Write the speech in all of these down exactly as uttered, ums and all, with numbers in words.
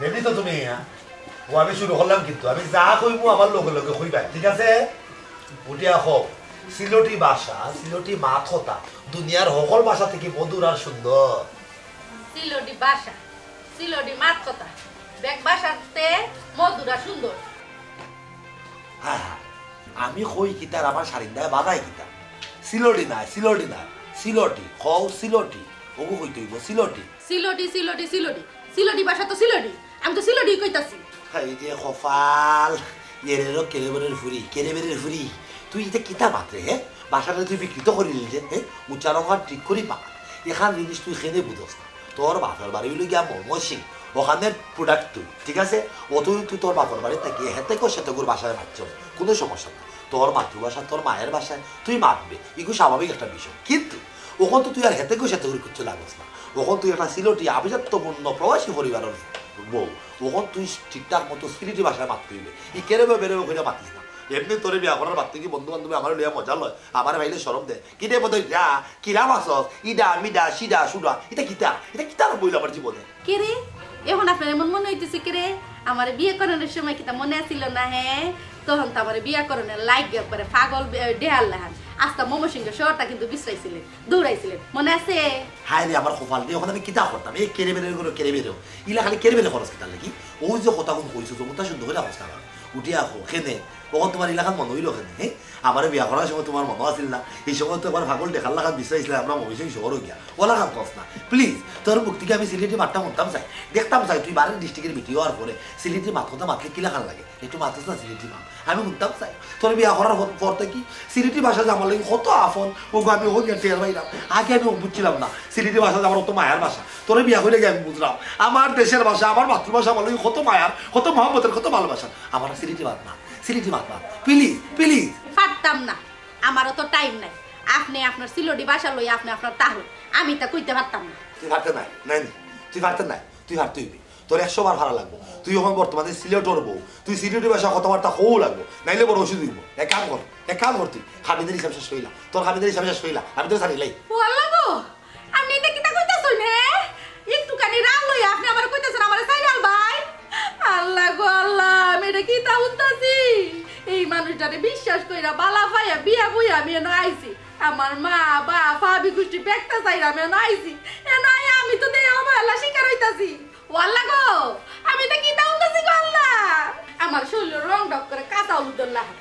এমনি তো তুমি, হ্যাঁ? ও, আমি শুরু করলাম কিন্তু। আমি যা কইমু আমার লগে লগে কইবা, ঠিক আছে? উঠিয়া কও, সিলটি ভাষা, সিলটি মাত কথা, দুনিয়ার হকল ভাষা থাকি মধুর আর সুন্দর। সিলটি ভাষা, সিলটি মাত কথা, বেগ ভাষাতে মধুর আর সুন্দর। হ্যাঁ, হ্যাঁ। আমি কই কিতা আর আমার সারিন্দায় বাজায় কিতা? সিলটি নায়, সিলটি নায়, সিলটি। কও সিলটি। ওগু কইতে অইবো silty. Silty, silty, silty. Silty ভাষা তো সিলটি। আমি তো সিলটি কইতাছি। এই যে কপাল, এরে রো কেরেবেরের ফুরি, কেরেবেরের ফুরি। তুই ইতা কিতা মাতরে, হে? ভাষাটা তুই বিকৃত করিলি যে, হে? উচ্চারণ ঠিক করি মাত। এখান জিনিস তুই কেনে বুঝস না। তোর বাপর বাড়ি অইলো গিয়া ময়মনসিং, ওখানর product তুই, ঠিক আছে? অতএব তুই তোর বাপর বাড়ি থাকি হেতেগো সেতেগোর ভাষায় মাতছস, কুনু সমস্যা নাই। তোর মাতৃভাষা, তোর মায়ের ভাষায় তুই মাতবে, ইগু স্বাভাবিক একটা বিষয়। কিন্তু অখন তো তুই আর হেতেগো সেতেগোর কিচ্ছু লাগস না। অখন তুই একটা সিলটি আভিজাত্যপূর্ণ প্রবাসী পরিবারর বউ। অখন তুই ঠিকঠাক মতো সিলেটি ভাষায় মাততে অইবে। ই কেরেবে বেরেবে কইরা মাতিস না। এমনে তোরে বিয়া করার বাদ থাকি বন্ধু বান্ধবে আমারে লইয়া মজা লয়, আমারে পাইলে শরম দেয়। কিরে বদই যা, কিরাম আছস? ইডা, মিডা, সিডা, সুডা। ইতা কিতা? ইতা কিতা আরম্ভ অইলো আমার জীবনে? কে রে? এখন আপনার এমন মনে হইতেছে কে রে? আমার বিয়ে করানোর সময় কিতা মনে আছিল না, হ্যাঁ? তখন তো আমার বিয়ে করানোর লাগে একবারে পাগল বে-, ডেহার লাহান। আস্তা ময়মনসিংহ শহরটা কিন্তু বিশ্রাইছিলেন, দৌড়াইছিলেন। মনে আছে? হায় রে, আমার কপাল রে, অখন আমি কিতা করতাম? এই কেরেবেরে করে কেরেবেরে। ইলা খালি কেরেবেরে খরচ কিতা লাগি? ওই যে কথা কোন কইছো, জমুতা শুদ্ধ করে খরচ খাবার। উঠিয়া আহো, কেনে? অখন তোমার ইলাখান মনে হইলো কেনে, হ্যাঁ? আমারে বিয়া করার সময় তোমার মনে আছিল না? এই সময় তো একবার পাগল ডেহার লাখান বিশ্রাইছিলাম আমরা ময়মনসিংহ শহরো গিয়া। ওলাখান কস না। Please, তোর মুখ থাকি আমি সিলেটি মাতটা হুনতাম চাই, দেখতাম চাই, তুই বারের district-এর বেটি অওয়ার পরে সিলেটি মাত কথা মাতলে কিলাখান লাগে? একটু মাতস না সিলেটি মাত, আমি হুনতাম চাই। তোর বিয়া করার পর, পর থাকি সিলেটি ভাষা যে আমার লাগি কত আপন, ওগু আমি অখন গিয়া টের পাইলাম। আগে আমি বুঝছিলাম না সিলেটি ভাষা যে আমার অত মায়ার ভাষা। তোরে বিয়া করিয়া গিয়া আমি বুঝলাম, আমার দেশের ভাষা, আমার মাতৃভাষা আমার লাগি কত মায়ার, কত মহব্বতের, কত ভালোবাসার। আমার সিলেটি মাত না, সিলেটি মাত না, please, please। পারতাম না, আমারও তো time নাই। আপনি আপনার সিলটি ভাষা লই, আপনি আপনার তাহলে, আমি তা কইতে পারতাম না। তুই পারতে নায়, নাইনি, তুই পারতে নায়, তুই পারতে অইবি। তোর একশো বার পারা লাগবো। তুই অখন বর্তমানে সিলেটর বউ, তুই সিলেটি ভাষা কথাবার্তা কওয়া লাগবো, নাইলে বড় অসুবিধা অইবো। এক কাম কর, এক কাম কর, তুই খাবিদের হিসাব শেষ অইলা, তোর খাবিদের হিসাব শেষ অইলা, আমি তোরে ছাড়িলাই। ও আল্লাহ গো, আপনি ইতা কিতা কইতাছেন, হে? একটুখানি রাগ লইয়া আপনি আমারে কইতাছেন আমারে ছাড়িলাইবায়? আল্লাহ গো আল্লাহ, আমি ইটা কিতা হুনতাছি? এই মানুষটারে বিশ্বাস কইরা বালা পাইয়া বিয়া বইয়া আমি এনো আইছি। আমার মা, বাপ, হাবি গুষ্টি বেক্তা চাইরা আমি এনো আইছি। এনো আইয়া আমি তো দেই অবহেলা শিকার অইতাছি। ও আল্লাহ গো, আমি ইতা কিতা হুনতাছি গো আল্লাহ? আমার শরীরর রং ঢক করে কাঁচা হলুদর লাখান।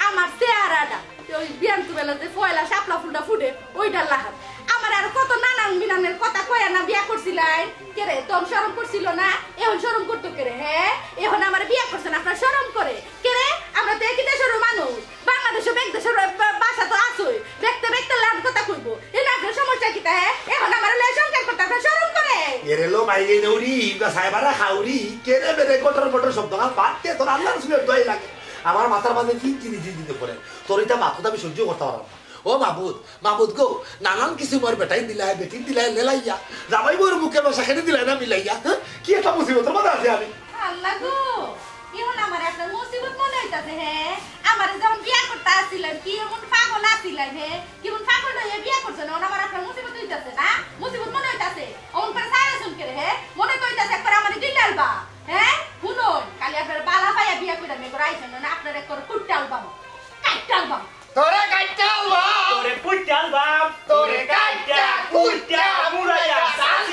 আমার চেহারাটা ওই বিয়ান্ত বেলা যে পয়লা শাপলা ফুলটা ফুটে, ওইটার লাখান। আমার আর কত নানান বিনানের কথা কইয়া না বিয়া করছিলাম। কে রে, তখন শরম করছিল না? এখন শরম করতো কে রে, হ্যাঁ? এখন আমার বিয়া করছেন, আপনার শরম করে? কে রে, আমরা তো একই দেশের মানুষ। বাংলাদেশও বেক্তা দেশের বা-, ভাষা তো আছই। বেক্তা বেক্তার লাখান কথা কইবো। এ না, আপনার সমস্যা কিতা, হ্যাঁ? এখন আমার লগে সংসার করতে আপনার শরম করে? এরে লো মাইরে নৌরি, ইবা সাহেবারা খাউরি, কেরেবেরে গটর বটর শব্দ খান বাদ দে, তোর আল্লাহ রসুলের দোয়াই লাগে। আমার মাথার মাঝে ফিনফিনি ফিনফিনি করে। তোর ইতা মাত কথা আমি সহ্য করতে পারলাম না। ও মাবুদ, মাবুদ গো, নানান কিছু মোর বেটাইন দিলায়, বেটিন দিলায়, লেলাইয়া। জামাই বউর মুখের ভাষা কেনে দিলায় না মিলাইয়া, হ্যাঁ? কি একটা মুসিবতর মাঝে আছি আমি। আল্লাহ গো, এখন আমার একটা মুসিবত মনে হইতাছে, হে? আমারে যখন বিয়া করতে আসছিলাম, কি এমন পাগল আছিলাম, হে? কি এমন পাগল হয়ে বিয়া করছেন? এখন আমার একটা মুসিবত হইতাছে না? মুসিবত মনে হইতাছে? অমন করে চাই আছইন কে রে, হে? মনে তো হইতাছে একবার আমারে গিলাইবা, হে? হুনইন, খালি আপনার বালা পাইয়া বিয়া করে আমি করে আইছেন না, আপনার এক করে কুট্টাল বাবা, কাইট্টাল বাবা। তোরে কাইট্টাল বাবা। তোরে কুট্টাল বাবা। তোরে কাইট্টা, কুট্টা, মুড়াইয়া, সাসি,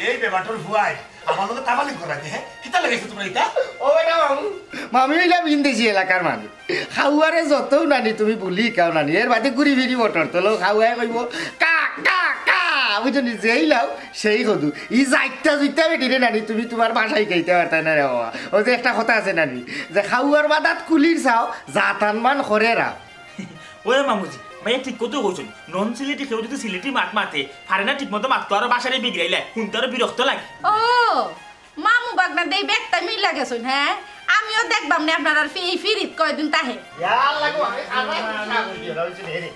এই বেবাটর ফুয়াই। আমার লগে তাবালি করাইতে, হ্যাঁ? কিতা লাগাইছো তোমরা ইতা? ও বেটা মামু, মামি অইলাম ভিনদেশি এলাকার মানুষ। খাওয়ারে যতও নানি তুমি বুলি খাও নানি, এর বাদে ঘুরি ফিরি মোটর তোলো, খাওয়ায় কইবো, "কা, কা, কা।" বুঝছো নি? যেই লাও, সেই কদু। ই যাইতা জুইতা বেটি রে নানি, তুমি তোমার ভাষায় কইতে পারতায় না রে বাবা। ওই যে একটা কথা আছে নানি, যে "খাওয়ার বাদাত কুলির চাও, জাত আনমান করে রাও।" ওই মামুজি, মাইয়া ঠিক কথা কইছইন। নন সিলেটি কেউ যদি সিলেটি মাত মাতে, পারে না ঠিক মতো মাততো, আরো ভাষারে বিগড়াইলে, হুনতে আরো বিরক্ত লাগে। ও, মামু বাগনা দেই বেক্তা মিলা গেছইন, হ্যাঁ? আমিও দেখবাম নে আপনার আর ফি-, ফিরিত কয়দিন তাহে। ইয়া আল্লাহ গো, আমি খাবার না করি না, ওই যে রে।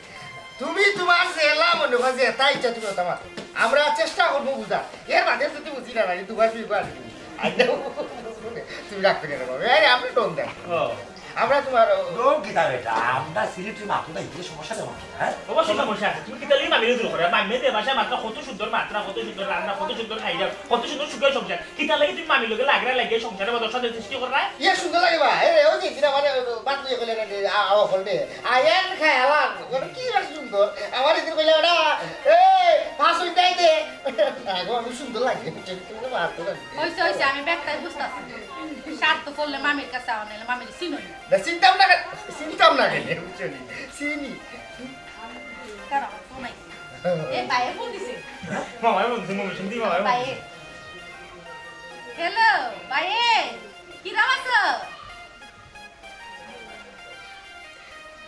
তুমি তোমার জেলা মনে হয় যে এটাই ইচ্ছা তুমি ওটা মাতো। আমরা চেষ্টা করবো বুঝা। এর বাদে যদি বুঝি না, না, কিন্তু ভাই তুই পারবি। আচ্ছা, তুমি রাখবে না, এই আমি টোন দেয়। ও। আমরা তোমার ও- দৌড় কিতা বেটা, আমরা সিলেটি মাতু না, ইতে সমস্যা দেবো না, হ্যাঁ? অবশ্যই সমস্যা আছে। তুমি কিতা লাগি মামিরে দূর করো? মামিয়ে যে ভাষায় মাতরা, কত সুন্দর মাতরা, কত সুন্দর রান্না, কত সুন্দর খাইরা, কত সুন্দর সুখের সংসার। কিতা লাগি তুমি মামির লগে লাগরা লাগিয়া সংসারে বদল সাথে সৃষ্টি কররা? ইয়ে সুন্দর লাগে বা, এ, ওই যে দিন আমার বাদ দিয়ে কইলে না, আ, আ, হল দে। আয়ান খায় আলান, ওটা কি আর সুন্দর। আমার এদিন কইলে ওটা, এ, ফাঁস হইতে আইতে। আগো, আমি সুন্দর লাগে, তুমি মারতে পারি। হইছে, হইছে, আমি ব্যাগটাই বুঝতাছি। স্বার্থ করলে মামির কাছে আও, নাইলে মামির চিনো না। না, চিনতাম না, চিনতাম না কেন, বুঝছো নি? চিনি। কারণ ফোন আইছে। এ, ভাইয়ে ফোন দিছে। মামায় ফোন দিছে, মমি শুনতি মামায় ফোন ভাইয়ে। হ্যালো, ভাইয়ে, কিরাম আছো?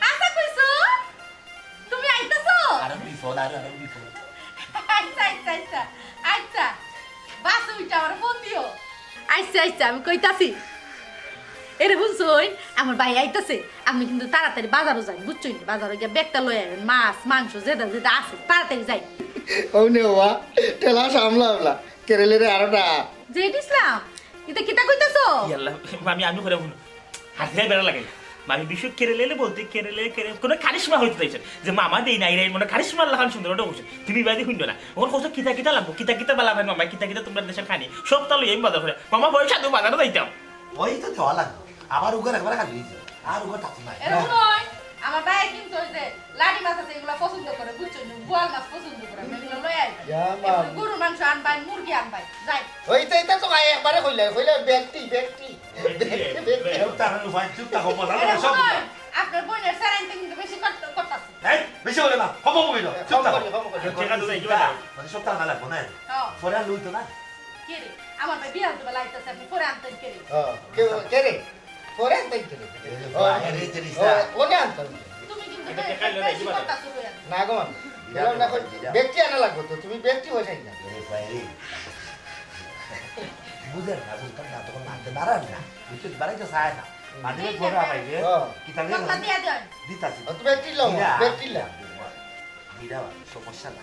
আচ্ছা, কইছো? তুমি আইতাছো? আরো বিপদ, আরো, আরো বিপদ। আচ্ছা, আচ্ছা, আচ্ছা। আচ্ছা, বাসে উঠে আমার ফোন দিও। আচ্ছা, আচ্ছা, আমি কইতাছি। এরে হুনছইন, আমার ভাই আইতাছে। আপনি কিন্তু তাড়াতাড়ি বাজারো যাইন, বুঝছইন? বাজারো গিয়া ব্যাগটা লই আইন, মাছ, মাংস, যেটা যেটা আছে, তাড়াতাড়ি যাইন। ও নে বাবা, ঠেলা সামলা আমলা, কেরেলে রে আরোটা। জেড ইসলাম, ইতা কিতা কইতাছো? ইয়াল্লা, আমি, আমি করে হুনো। হাজিরায় বেড়া লাগে। আমি বিষয় কেড়ে লেলে বলতে কেড়ে লেলে কেড়ে কোনো কারিশমা হইতে চাইছেন যে মামা দেই নাই রে, মনে কারিশমার লাখান সুন্দর ওটা বলছেন। তুমি বাদি হুনবে না। ওর কত কিতা কিতা লাগবো, কিতা কিতা বালা ভাই মামা, কিতা কিতা তোমরা দেশের খানি। সব তাহলে এই বাজার করে। মামা বয়স সাথে বাজারে যাইতাম। ওই তো দেওয়া লাগবো। আমার উগার একবার খালি হয়েছে। আর উগার থাকতে নাই। এরকম নয়। আমার ভাই কিন্তু ওই যে লাটি মাছ আছে, এগুলা পছন্দ করে, বুঝছো নি? বোয়াল মাছ পছন্দ করে, আমি এগুলা লই আইবা। ইয়া মা। একটু গরুর মাংস আনবাই, মুরগি আনবাই, যাই। ওই তো, এটা তো ভাই একবারে কইলে, কইলে ব্যক্তি, ব্যক্তি। ব্যক্তি, ব্যক্তি। চুপ থাকো, ভাই, চুপ থাকো, বলা এরে না, সব হুনো, আপনার বোনের স্যার আনতে কিন্তু বেশি কষ্ট, কষ্ট আছে। এই, বেশি বলে না, হবো বইল, চুপ কম থাকো। করি, কম করি। টেকা তো যাই, কি বাজার? মানে সব টাকা লাগবো না? হ্যাঁ। পরে আর লইতো না? কে রে? আমার ভাই বিয়ার দেবে লাইতেছে, আপনি পরে আনতেন কে রে? হ্যাঁ, কে, কে রে? পরে আনতেন কে রে? এই যে ও, ভাই, আরে, এই জিনিসটা। ও, ওনে আনতাম। তুমি কিন্তু এটা বে-, টেকা লইলে বেশি কি বাজার? কথা শুরু হয়ে গেছে। না গো, মা। বিরাট বললাম না, ব্যাপার, বিরাট। ব্যক্তি আনা লাগবো তো, তুমি ব্যক্তি হয়ে যাই না। এ ভাই রে। বুঝেন না, বুঝতাম না, তখন মানতে পারেন না। বুঝছো? বাড়াইতে চায় না। মানতে হুম। পড়ে আমায় যে, হ্যাঁ। কি তাহলে কথা দিয়ে দেন। দিতাছি। আর তুমি ব্যক্তি লও, দিলা। ব্যক্তি লও। দিলা, সমস্যা না।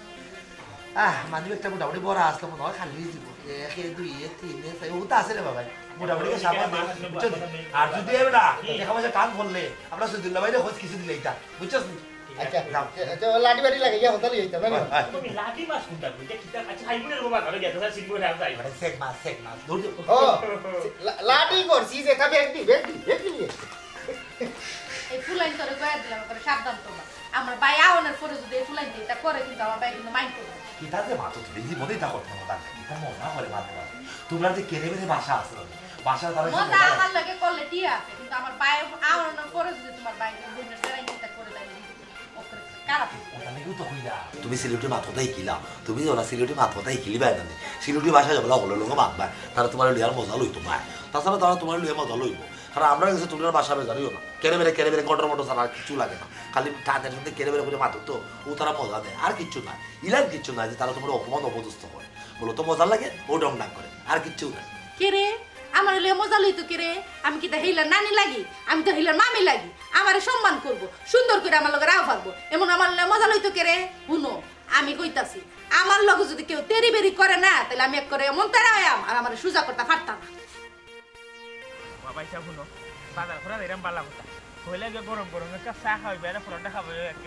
আহ, মানি ব্যাগটা মোটামুটি বড় আসলো মনে হয়, খালি হয়ে যাবো। এক, এ দুই, এ তিন, এ চার, ও তো আছে রে বাবা। মোটামুটি সাবান দে, বুঝছো নি? আর যদি এবার না, দেখা মাঝে টান পড়লে, আমরা সৈদুল্লাহ ভাইরে খোঁজ কিছু দিলে এটা, বুঝছস নি? আচ্ছা, যাও। আচ্ছা, লাঠি বাটি লাগে, গিয়া হতালি হইতাম, না? হয়, হয়। তুমি লাঠি মাছ কোনটা? ওইটা কিতা? আচ্ছা, খাইবো না রে বাবা, ধরো গেছে, স্যার, সিনবো না, যাই। মানে, সেক মাছ, সেক মাছ, ধৈর্য। ও, লা-, লাঠি করছি, যে তা ব্যাগ দি, ব্যাগ দি, ব্যাগ দি। এই ফুলাইন তোরে কয়ে দিলাম, করে সাবধান তো। আমার ভাই আওনের পরে যদি এই ফুলাইন এটা করে, কিন্তু আমার ভাই কিন্তু মাইন্ড করবে। কিতা যে মাতো তুমি জীবনে এটা করতে পারো না, কিতা মজা করে মাতো না। তোমরা যে কেড়ে বেড়ে বাসা আছে, বাসা তারা মজা আমার লাগে করলে ঠিক আছে, কিন্তু আমার ভাই আওনের পরে যদি তোমার ভাই বোনের সেরাই চিন্তা করে দেয়, ওকে খারাপ। ওটা লেগেও তো কইলা। তুমি সিলেটি মাত কথা হিকিলা, তুমি যে ওরা সিলেটি মাত কথা হিকিলি বাইরে না। সিলেটি ভাষা যাবলা হলো লোকে মাত ভাই, তারা তোমার লিয়ার মজা লইতো ভাই। তাছাড়া তারা তোমার লিয়ার মজা লইবো। কারণ আমরা গেছে তোমরা ভাষা বেজারিও না। কেড়ে বেড়ে, কেড়ে বেড়ে, কটর মটর ছাড়া আর কিছু লাগে না। খালি তাদের সাথে কেড়ে বেড়ে করে মাতো তো, ও তারা মজা দেয়, আর কিচ্ছু না। ইলার কিচ্ছু না যে তারা তোমার অপমান অপদস্থ করে। বলো তো মজা লাগে, ও ঢং ঢাং করে, আর কিচ্ছু না। কে রে? আমার লইয়া মজা লইতো কে রে? আমি কিতা হেইলার নানি লাগি? আমি তো হেইলার মামি লাগি। আমারে সম্মান করবো, সুন্দর করে আমার লগে রাখা পারবো। এমন আমার লইয়া মজা লইতো কে রে? হুনো, আমি কইতাছি, আমার লগে যদি কেউ তেরি বেরি করে না, তাহলে আমি এক করে এমন তেরা হইয়াম, আর আমারে সুজা করতে পারতাম না। বাবা, ইচ্ছা হুনো, বাজার করা এরম বালা কথা। হইলে গিয়ে গরম গরম একটা চা খাওয়াইবে, আর পরোটা খাওয়াইবে, এক,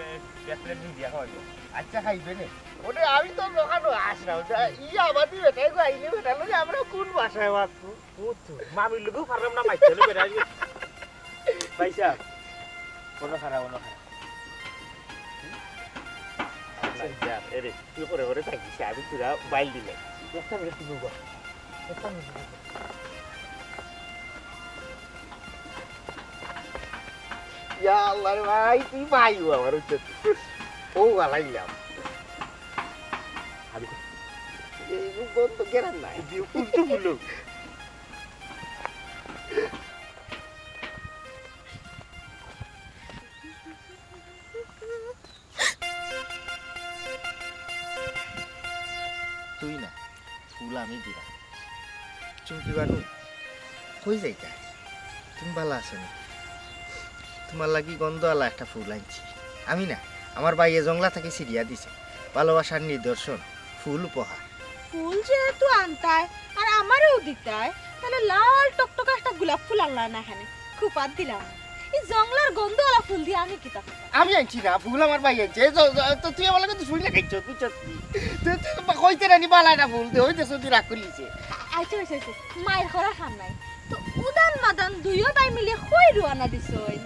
এক প্লেট রুটি দিয়া খাওয়াইবে। আচ্ছা, খাইবে নে। ওরে, আমি তো দোকানো আসলাম। তা ই আবাদি বেটাই গো, আইলে বেটা লই আমরা কোন ভাষায় মাতবো? ও তো, মামির লগেও পারলাম না মাইতে, হইলে বেটা আইবে। ভাই সাহেব, মনো খারাপ, মনো খারাপ। আচ্ছা, যা, এরে, তুই করে করে থাকিস, আমি তোরা বাইল দিলে। একটা মিনিট, তুই বল। একটা মিনিট। ইয়া আল্লাহ রে ভাই, তুই ভাই ও আমার হচ্ছে। ও বালাইলাম। আমি এই বন্ধ গেলাম না। এই যে উল্টো বললো। তুই না, ফুল আমি দিলাম। চুমকি বানু, কই যাইতা? তুমি ভালা আছো নি? তোমার লাগি গন্ধ আলা একটা ফুল আনছি। আমি না, আমার ভাইয়ে জংলা থাকি ছিড়িয়া দিছে। ভালোবাসার নিদর্শন, ফুল উপহার। ফুল যেহেতু আনতায়, আর আমারেও দিতায়, তাহলে লাল টকটকে একটা গোলাপ ফুল আনলা না কেনে? খুপাত দিলাম। এই জংলার গন্ধ ওলা ফুল দিয়া আমি কিতা করতাম? আমি আনছি না, ফুল আমার ভাই আনছে। এই জ-, জ-, তো তুই আমার লগে দুশমনি লাগাইছস, বুঝছস নি? তুই, তুই তো কইতে নানি বালা না ফুল দে, ওই দেখছস তুই রাগ করিলিছে। আচ্ছা, আচ্ছা, আচ্ছা, মাইর করার কাম নাই। তো উদান মাদান দুইও ভাই মিলে কই রওয়ানা দিছইন?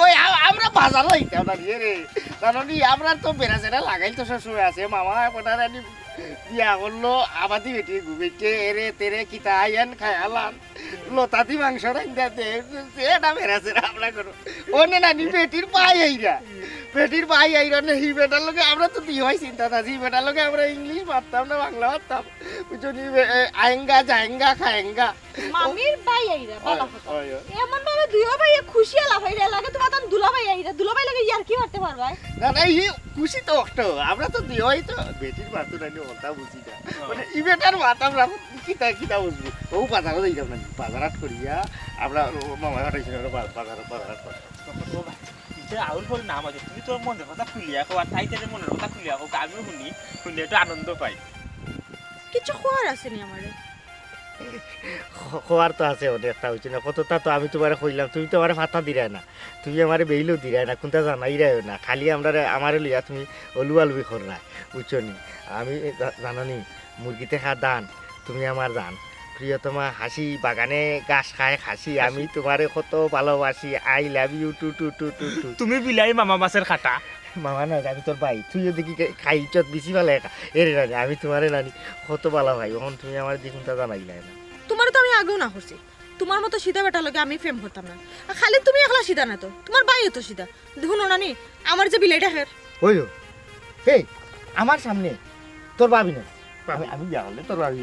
ওই আ-, আমরা বাজারো যাইতাম নানি রে। জানো নি, আমরা তো বেড়া সেরা লাগাইল তো সবসময় আছে। মামা এখন আর আনি বিয়া করলো, আবাদি বেটি ঘুমাইছে, এরে তেরে কিতা আইয়ান খায়ালান। লতাদি মাংস রান্দা দে, এটা বেড়া সেরা আমরা করো। অনে নানি বেটির ভাই আইরা। বেটির ভাই আইরা নে, হি বেটার লগে আমরা তো দিওয়াই চিন্তা না, হি বেটার লগে আমরা ইংলিশ মারতাম না, বাংলা মারতাম। বুঝছো নি, এ, এ, আয়েঙ্গা, জায়েঙ্গা, খায়েঙ্গা। মামির ভাই আইরা, বালা কথা। অয়, অয়। এমন ভাবে দুইও ভাইয়ে খুশি আলাপ অইরা, লাগে তোমার তান দুলাভাই আইরা, দুলাভাই লগে ইয়ার্কি মারতে পারবায়। না, না, ই খুশি তো অষ্ট, আমরা তো দিওয়াই তো, বেটির মাত তো নানি অতা বুঝি না। মানে, ই বেটার মাত আমরা কিতা, কিতা বুঝবো? ও বাজারো যাইতাম নানি, বাজার হাট করিয়া, আমরা ও মামায় পাঠাইছিল, আমরা বা-, বাজার, বাজার হাট করি। ও ভাই, ইটা আউল ফাউল নাম আছে, তুমি তোর মনের কথা খুলিয়া কও, আর তাই তাদের মনের কথা খুলিয়া কও, আমিও শুনি, শুনে একটু আনন্দ পাই। কিছু কওয়ার আছে নি আমারে? খ-, খোয়ার তো আছে অনেকটা, বুঝছো না? কতটা তো আমি তোমারে কইলাম, তুমি তো আমারে ফাতা দিরায় না, তুমি আমারে বেইলও দিরায় না, কোনটা জানাইরায়ও না, খালি আমরারে, আমারে লইয়া তুমি অলুয়ালুবি কররায়, বুঝছো নি? আমি জা-, জানো নি, মুরগিতে খা ধান, তুমি আমার জান। প্রিয়তমা হাসি, বাগানে ঘাস খায় খাসি, আমি তোমারে কত ভালোবাসি, I love you too too too too too. তুমি বিলাই মামা মাছের কাটা। মামা না, আমি তোর ভাই, তুইও দেখি খা-, খাইছত বেশি ভালো একা। এরে নানি, আমি তোমারে নানি কত ভালা পাই, অখন তুমি আমারে দি কুনটা জানাইলায় না। তোমারে তো আমি আগেও না করছি, তোমার মতো সিধা বেটার লগে আমি প্রেম করতাম না। আর খালি তুমি একলা সিধা না তো, তোমার ভাইও তো সিধা। দেখো না নানি, আমার যে বিলাই ডাকের। ওই ও, এই, আমার সামনে তোর ভাবি না। আমি, আমি বিয়া করলে তোর ভাবি।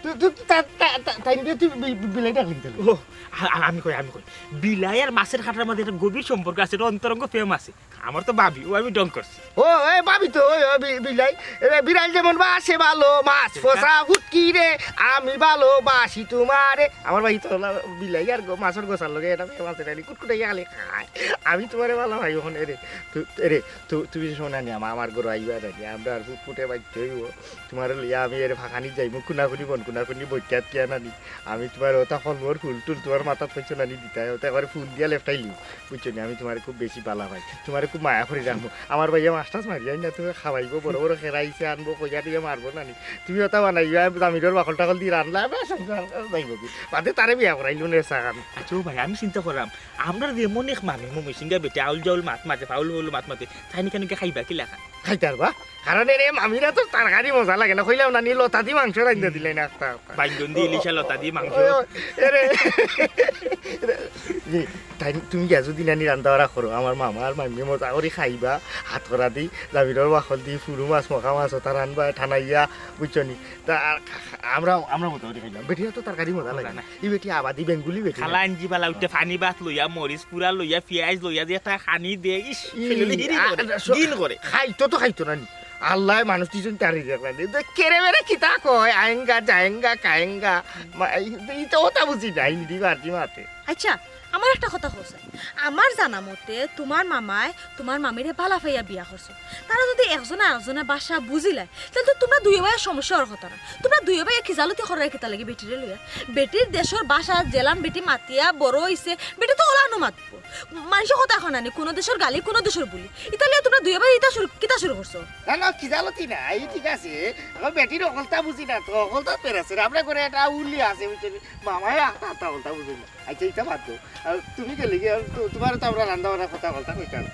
তুই, তুই, তা-, তা-, তা-, তাই নিয়ে তুই বি-, বি-, বিলাই ডাকলি কেন? ও, আ-, আ-, আমি কই, আমি কই। বিলাই আর মাছের কাটার মাঝে একটা গভীর সম্পর্ক আছে, একটা অন্তরঙ্গ প্রেম আছে। আমার তো ভাবি, ও আমি ঢং করছি। ও, এই ভাবি তো, ওই, ওই বি-, বিলাই। এ, বিড়াল যেমন বাসে ভালো, মাছ ফসা হুটকি রে, আমি ভালোবাসি তোমারে। আমার ভাই তো হলো বিলাই আর গো-, মাছের গোসার লগে এটা মাছের আলি কুটকুটাইয়া খালি খায়। আমি তোমারে ভালা পাই অখন, এরে, তু-, এরে, তু-, তুমি শোনা নি, আমা-, আমার ঘরো আইবা নানি, আমরা আর ফুটফুটে বাইতে অইবো। তোমারে লইয়া আমি এরে ফাঁকানি যাইমু, কুনাকুনি বন, কুনাকুনি বইকাত কিয়া নানি। আমি তোমার ওটা ফলমর ফুল টুল তোমার মাথাত কইছো নানি দিতায়, ওটা একবারে ফুল দিয়া লেপটাইলিও। বুঝছো নি, আমি তোমারে খুব বেশি বালা পাই, তোমারে খুব মায়া করি রাখমু। আমার ভাইয়ে মাছ টাছ মারিয়াই না, তুমি খাওয়াইবো, বড় বড় খেরাইছে আনবো, কইয়া দিয়ে মারবো নানি। তুমি ওটা বানাইবা, জামিরর বাকল টাকল দিয়ে রানলা, আমরা সংসার যাইবো কি? বাদে তারে বিয়া করাইলু নে সাকান। আচ্ছা ও ভাই, আমি চিন্তা করলাম, আমরা যেমন এক মামি মমি সিংহা বেটে আউল জাউল মাত মাতে, ফাউল ফাউল মাত মাতে, তাই নাকি নাকি খাইবা কি লেখা? খাইতার বা? কারণ এরে মামিরা তো তরকারি মজা লাগে না, কইলাম না নি, লতা দি মাংস রান্ধা দিলাই না একটা। বাইঙ্গন দি ইলিশা, লতা দি মাংস। ওই, ওই, এরে, এরে, জি, তাই তুমি গিয়া যদি নানি রান্ধা বাড়া করো, আমার মামা আর মামিয়ে মজা করি খাইবা, হাত করা দি, জামিরর বাকল দি, ফুরু মাছ, মখা মাছ, ওটা রানবা, ঠানাইয়া, বুঝছো নি? তা আর খা-, খা-, আমরা, আমরা মোটামুটি খাইলাম। বেটিরা তো তরকারি মজা লাগে মজা না। না। এই বেটি আবাদি বেঙ্গুলি বেটি না। খালা আঞ্জি বালা উঠতে পানি ভাত লইয়া, মরিচ পুরা লইয়া, পিয়াজ লইয়া যে একটা খানি দে, ইস, ই, ফেলে দি হিরি আ, করে, আ, স-, ঘিন করে। খাইতো তো খাইতো না নি। আল্লায় মানুষ দুইজন তারি দেখলেন। এই যে কেরে বেরে কিতা কয়, আয়েঙ্গা, জায়েঙ্গা, কায়েঙ্গা। মা-, এই, এই তো ওটা বুঝি না, হিন্দি বার্জি মাতে। আচ্ছা, আমার একটা কথা কও ছাই। আমার জানা মতে তোমার মামায় তোমার মামিরে বালা পাইয়া বিয়া করছে। তারা যদি একজনে আরেকজনের ভাষা বুঝিলায়, তাহলে তো তোমরা দুইও ভাইয়ের সমস্যা অওয়ার কথা না। তোমরা দুইও ভাইয়ে খিজালতি কররায় কিতা লাগি বেটিরে লইয়া? বেটির দেশর ভাষা যেলান বেটি মাতিয়া বড় অইছে, বেটি তো ওলানউ মাতবো। মানষে কথা কয় না নি, কুনু দেশর গালি, কুনু দেশর বুলি। ইতা লইয়া তোমরা দুইও ভাইয়ে ইতা শুরু, কিতা শুরু করছো? না, না, খিজালতি না, এই ঠিক আছে। আমার বেটির অকলতা বুঝি না তো, অকলতা পেরাছে। আমরা করে একটা উল্লি আছে, বুঝছো নি? মামায় আতা, আতা অকলতা বুঝি না। আচ্ছা, ইটা বাদ দেও। আর তুমি গেলে কি, আর তো, তোমার তো আমরা রান্দা বাড়া কথা বলতা কইতাম।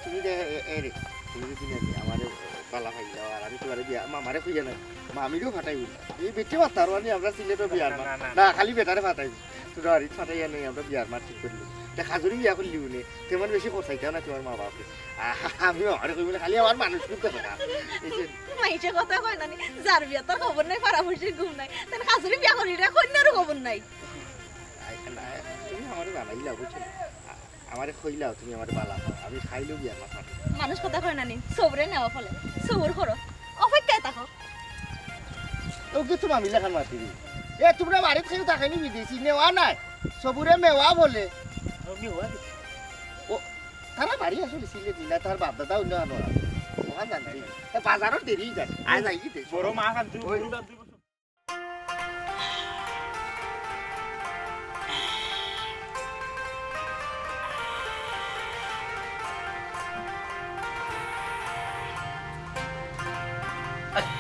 তুমি দে, এ, এ রে, তুমি যদি না আমারে বালা পাইলাও, আর আমি তোমারে বিয়া, মামারে কইয়া নাই, মামিরেও ফাটাই বলি। এই বেটি মাতার মানে আমরা সিলেটও বিয়ার না, মার। না, না, না, না। না, খালি বেটারে ফাটাই। তোরা আর ফাটাইয়া নেই, আমরা বিয়ার মার ঠিক করলি। তা খাজুরি বিয়া করলি উনি, তেমন বেশি খরচাইতাও না তোমার মা বাপরে। আ-, আমি মামারে কইবো না, খালি আমার মানুষ কিন্তু না। এই যে মাইনষে কথা কয় না নি, যার বিয়া তার খবর নাই, পাড়া পড়শির ঘুম নাই। তাই খাজুরি বিয়া করি রে, কইন্যারও খবর নাই। আই, না, তুমি আমারে বানাইলা, বুঝছো? আ-, আমারে কইলাও, তুমি আমারে বালা পাও। আমি খাইলেও বিয়ার মাথা। মানুষ কথা কয় না নি, সবরে নেওয়া ফলে। সবর করো, অপেক্ষায় থাকো। ওকে তো মামি লাখান মাতি দি। এ, তোমরা বাড়িত কেউ থাকে নি বিদেশি? নেওয়া নাই। সবরে মেওয়া বলে। ও, মেওয়া কি? ও, তারা বাড়ি আসলে সিলেটি না, তার বাপ দাদা অন্য আনো। ওখান জানতে। এ, বাজারও দেরি যায়। আয় যাই কি দেশ? বড় মা খান, তুই ওই। বড় বাপ, তুই বড়।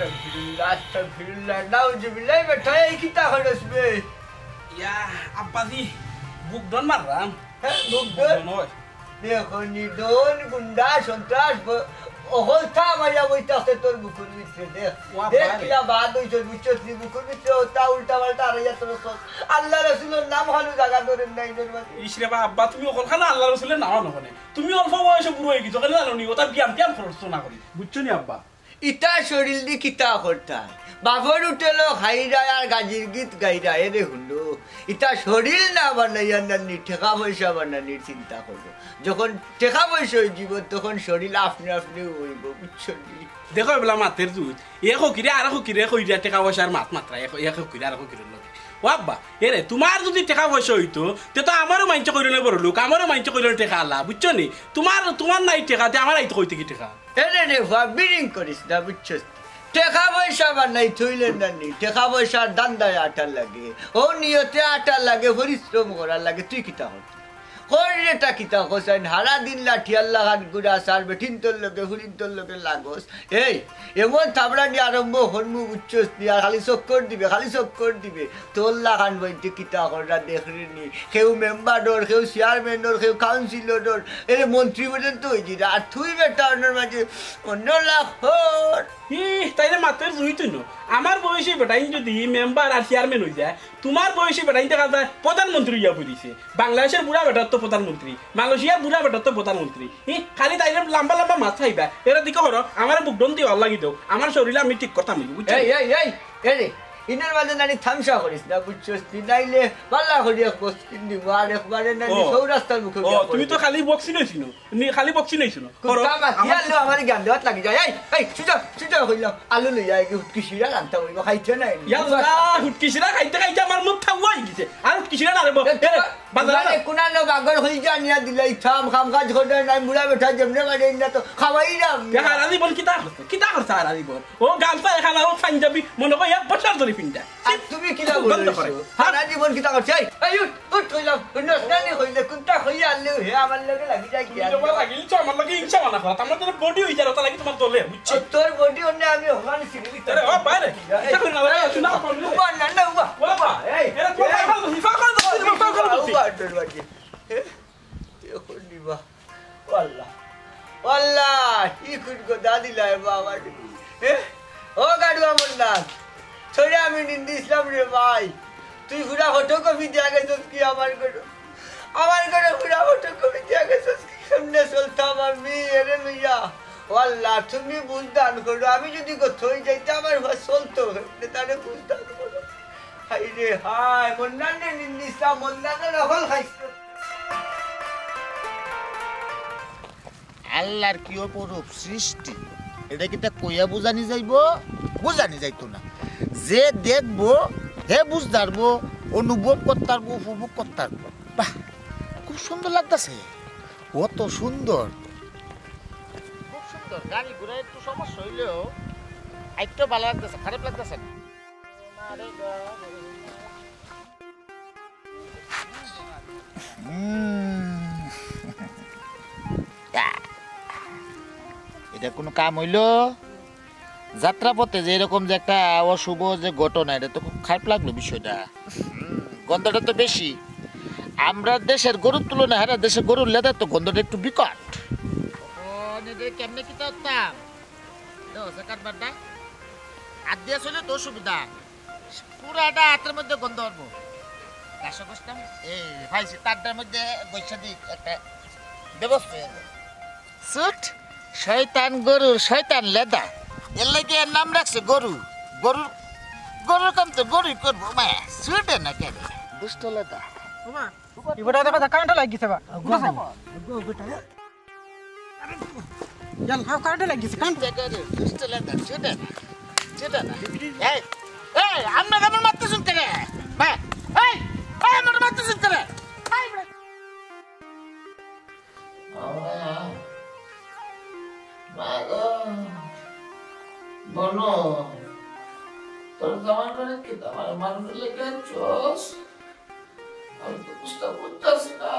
আস্তাগফিরুল্লাহ, আস্তাগফিরুল্লাহ, নাউজুবিল্লাহ, বেটা, এই কিতা করস বে? ইয়া, আব্বাজি, বুক ডন মারলাম। হ্যাঁ, বুক ডন? বুক ডন অয়। দেখো নি, ডন, গুন্ডা, সন্ত্রাস, ব-, অকল থামাইয়া বইতে আছে তোর বুকুর ভিতরে, দেখ। ওয়া দেখ, বারে। কিলা বাদ অইছে, বুঝছস নি, বুকুর ভিতরে ওটা উল্টা পাল্টা আর ইয়া তোর সব। আল্লাহ রসুলের নাম হালু জাগা ধরেন না এদের মাঝে। ইস রে বা আব্বা, তুমি অকল খানা আল্লাহ রসুলের নাম আনো কেনে? তুমি অল্প বয়সে বুড়া অই গেছো, কেনে জানো নি? ওটা ব্যায়াম ট্যায়াম করছো না করি। বুঝছো নি আব্বা? ইতা শরীল দি কিতা করতায়? বাপর হোটেলো খাইরায় আর গাজির গীত গাইরায়, এরে হুনো। ইতা শরীল না বানাইয়া নানি, টেকা পয়সা বানানির চিন্তা করো। যখন টেকা পয়সা অইযিবো, তখন শরীল আপনে আপনে অইবো, বুঝছো নি? দেখো, এবলা মাতের জুত। এ ফকিরে আর ফকিরে কইরা টেকা পয়সার মাত মাতরা, এ ফ-, এ ফকিরে আর ফকিরের লগে। ও আব্বা, এরে, তুমার যুদি টেকা পয়সা অইতো, তে তো আমারও মাইনষে কইলো না বড় লোক, আমারও মাইনষে কইলো না টেকা আলা, বুঝছো নি? তুমার, তুমার নাই টেকা, তে আমার আইতো কই থাকি টেকা? এরে রে, হুয়া বিরিং করিস না, বুঝছস? টেকা পয়সা বানাই থইলে না নি, টেকা পয়সার ধান্দায় আটার লাগে, ও নিয়তে আটার লাগে, পরিশ্রম করার লাগে, তুই কিতা কর? কর রে টা কিতা কস আইন, হারা দিন লাঠিয়ার লাখান ঘুরাস আর বেটিন্তর লগে, ফুরিন্তর লগে লাগস। এই, এমন থাবড়ানি আরম্ভ করমু, বুঝছস নি, আর খালি চক্কর দিবে, খালি চক্কর দিবে। তোর লাখান বইতে কিতা কররা দেখরে নি, কেউ মেম্বার অর, কেউ চেয়ারম্যান অর, কেউ কাউন্সিলর অর, এরে মন্ত্রী পর্যন্ত অইযিরা। আর তুই বেটা অন্যর মাঝে অন্য লাখ হর। ই, তাইলে মাতের জুই তুই ন। আমার বয়সী বেটাইন যুদি মেম্বার আর চেয়ারম্যান অইযায়, তুমার বয়সী বেটাইন দেখা যায় প্রধানমন্ত্রী অইয়া পড়িছে। বাংলাদেশের বুড়া বেটার তো প্রধানমন্ত্রী, মালয়েশিয়ার বুড়া বেটার তো প্রধানমন্ত্রী। ই, খালি তাইলে লম্বা লম্বা মাত খাইবা। এরা দিকে করো, আমার বুক ডন দিয়া লাগি দেও, আমার শরীলে আমি ঠিক করতাম, বুঝছো? এই, এই, এই, এই রে, ইনার মাঝে নানি থামশা করিস না, বুঝছস নি? নাইলে বালা করি এক বক্সিং দিব, আর একবারে নানি ও। সৌ রাস্তার মুখে ও, গিয়া তুমি তো পড়বে। খালি বক্সিং অইছি না। নি খালি বকছি নাই শুনো। কুত্তা মাতি আনলো আমার গান দেওয়াত লাগি যায়। এই, এই, সুজা, সুজা কইলাম, আলু লইয়া আইগে হুটকি শিরা রানতা অইবো, খাইতে নাই। ইয়াল্লা, হুটকি শিরা খাইতে খাইতে আমার মুখ ঠাউয়া অই গেছে। আর হুটকি শিরা না রে বউ। এ, এ, বাজারে মানে যা। কুনানো বাগর হই যা নিয়া দিলাই থাম, কাম কাজ করে নাই, বুড়া বেটা যেমনে বাড়ি না তো খাওয়াই না। এ হারানি বল কিতা করছে? কিতা করছে হারানি বল? ও গামছা এখানে ও পাঞ্জাবি মনে কয় এক বছর ধরে পিন্দা। আর তুমি কিলা বলো বন্ধ করে। এসো? হারানি বল কিতা করছে? এই, এই, উঠ। উঠ, কইলাম, নসনানি কইলে, কুন্তা কইয়া আনলেও হে আমার লগে লাগি যায় কি তুমি আর? তোমার লাগি ইচ্ছা, আমার লগে ইচ্ছা মানা করা। আমার তো বডি হই যার, ওটা লাগি তোমার দলে, বুঝছি? ও, তোর বডি অন্য আমি ওখানে ছিঁড়ে দিতাম। আরে, ও বাইরে। এই, ইচ্ছা করে না, এই, শোনা, শোনা। উবা, না, না, উবা, ও বাবা, উবা, এই, এরা তোমার এই, পাগল, পাগল, পাগল, পাগল, পাগল, পাগল। উবা, তোর বাকি। হে? তুই এখন নিবা। ও আল্লাহ, ও আল্লাহ, কি খুন খোদা দিলায় বাবা রে। এ? ও গাড়ুয়া মোল্লা, তোরে আমি নিন্দিছিলাম রে ভাই। তুই পুরা ফটোকপি দিয়া গেছস কি আমার ঘরো? আমার ঘরো পুরা ফটোকপি দিয়া গেছস কি? কেমনে চলতাম আমি এরে লইয়া? ও আল্লাহ, তুমি বুঝ দান করো। আমি যদি গত হই যাইতে আমার ঘর চলতো, কেমনে তারে বুঝ দান করো। হায় রে হায়, মন্নানরে নিন্দিছিলাম, মন্নানর হকল খাইছে। আল্লাহর কি অপরূপ সৃষ্টি, এটা কিতা কইয়া বুঝানি যাইবো? বুঝানি যাইতো না। যে দেখবো, হে বুঝতারবো, অনুভব করতারবো, উপভোগ করতারবো। বাহ, খুব সুন্দর লাগতাছে। অত সুন্দর। খুব সুন্দর। গাড়ি ঘোড়া একটু সমস্যা হইলেও একটু ভালো লাগতাছে, খারাপ লাগতাছে না। উম। এটা কোনো কাম হইলো? যাত্রাপথে যে এরকম যে একটা অশুভ যে ঘটনা, এটা তো খুব খারাপ লাগলো বিষয়টা। উম, গন্ধটা তো বেশি। আমরা দেশের গরুর তুলনায় হারা দেশের গরুর লেদার তো গন্ধটা একটু বিকট। ও, এটা কেমনে কিতা করতাম? দেখো, সে কাঠবারটা। হাত দিয়া চলে তো সুবিধা। পুরাটা হাতের মধ্যে গন্ধ অইবো। ঘাসও ঘষতাম। এই, ভাই, সে তারটার মধ্যে ঘষা দি একটা ব্যবস্থা হইলো। সুট, শয়তান গরুর শয়তান লেদা। এর লাগি এর নাম রাখছে গরু। গরুর, গরুর কাম তো গরুই করবো। মায়া, সুটে না কেন? দুষ্ট লেদা। ওমা, এবারে দেখো, কারেন্ট লাগিছে বা। ইয়াল, হ্যাঁ, কারেন্ট লাগিছে, কারেন্ট। দুষ্ট লেদা, দুষ্ট লেদা, ছুটে না, ছুটে না। এই, এই, আপনার আমার মারতে শুনতে রে? হ্যাঁ, এই, এই, আমার মারতে শুনতে রে? এই, বেটা। বাবা, মা গো, বলো, তোর জামাই মানে কি তোমার মানুষ লেগে আনছস? আমি তো বুঝতে পারতেছি না।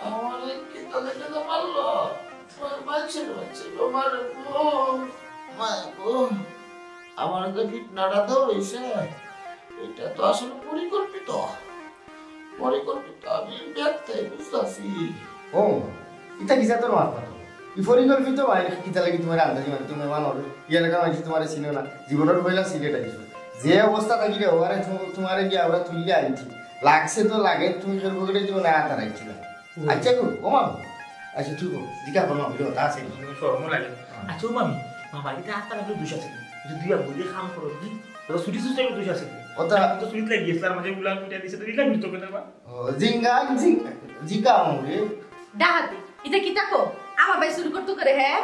আমার এই কিতা দেখে তো মারলো। আমার বাচ্চার বাচ্চা, আমার বউ। মা গো, আমার যে ফিতনাটা তো হইছে, এটা তো আসলে পরিকল্পিত। পরিকল্পিত, আমি ব্যর্থই বুঝতাছি। ও, ইতা কিসা তোর মাথা তো? ই পরিকল্পিত ভাই, কিতা লাগি তোমার আন্দাজি মানে তুমি মানুষ, ই এলাকার মানুষ তোমারে চিনে না, জীবনের পয়লা সিলেট আইছো। যে অবস্থা থাকি রে, ওরে তু-, তোমারে গিয়া আমরা তুলিয়া আনছি। লাগছে তো লাগে, তুমি ফের পকেটে জীবনে আতা রাখছি না। ও। আচ্ছা গো, ও মামু, আচ্ছা তুই গো, জিজ্ঞাসা করো, আমি কথা আছে। শরমও লাগে। আচ্ছা ও মামি, মামা, এটা আত্মা লাগলে দোষ আছে কি? যদি দুই আঙ্গুল দিয়ে কাম করো কি? ওটা ছুটি ছুটি লাগলে দোষ আছে কি? ওটা তো ছুটি লাগিয়েছে, তার মাঝে উলান উঠে দিছে, তো এটা কিন্তু কেন বা? ও, জিঙ্গা, জিং-, জিঙ্গা মামু রে। ডাহাতে, এটা কিতা কো? আমার ভাই চুরি করতো করে, হ্যাঁ?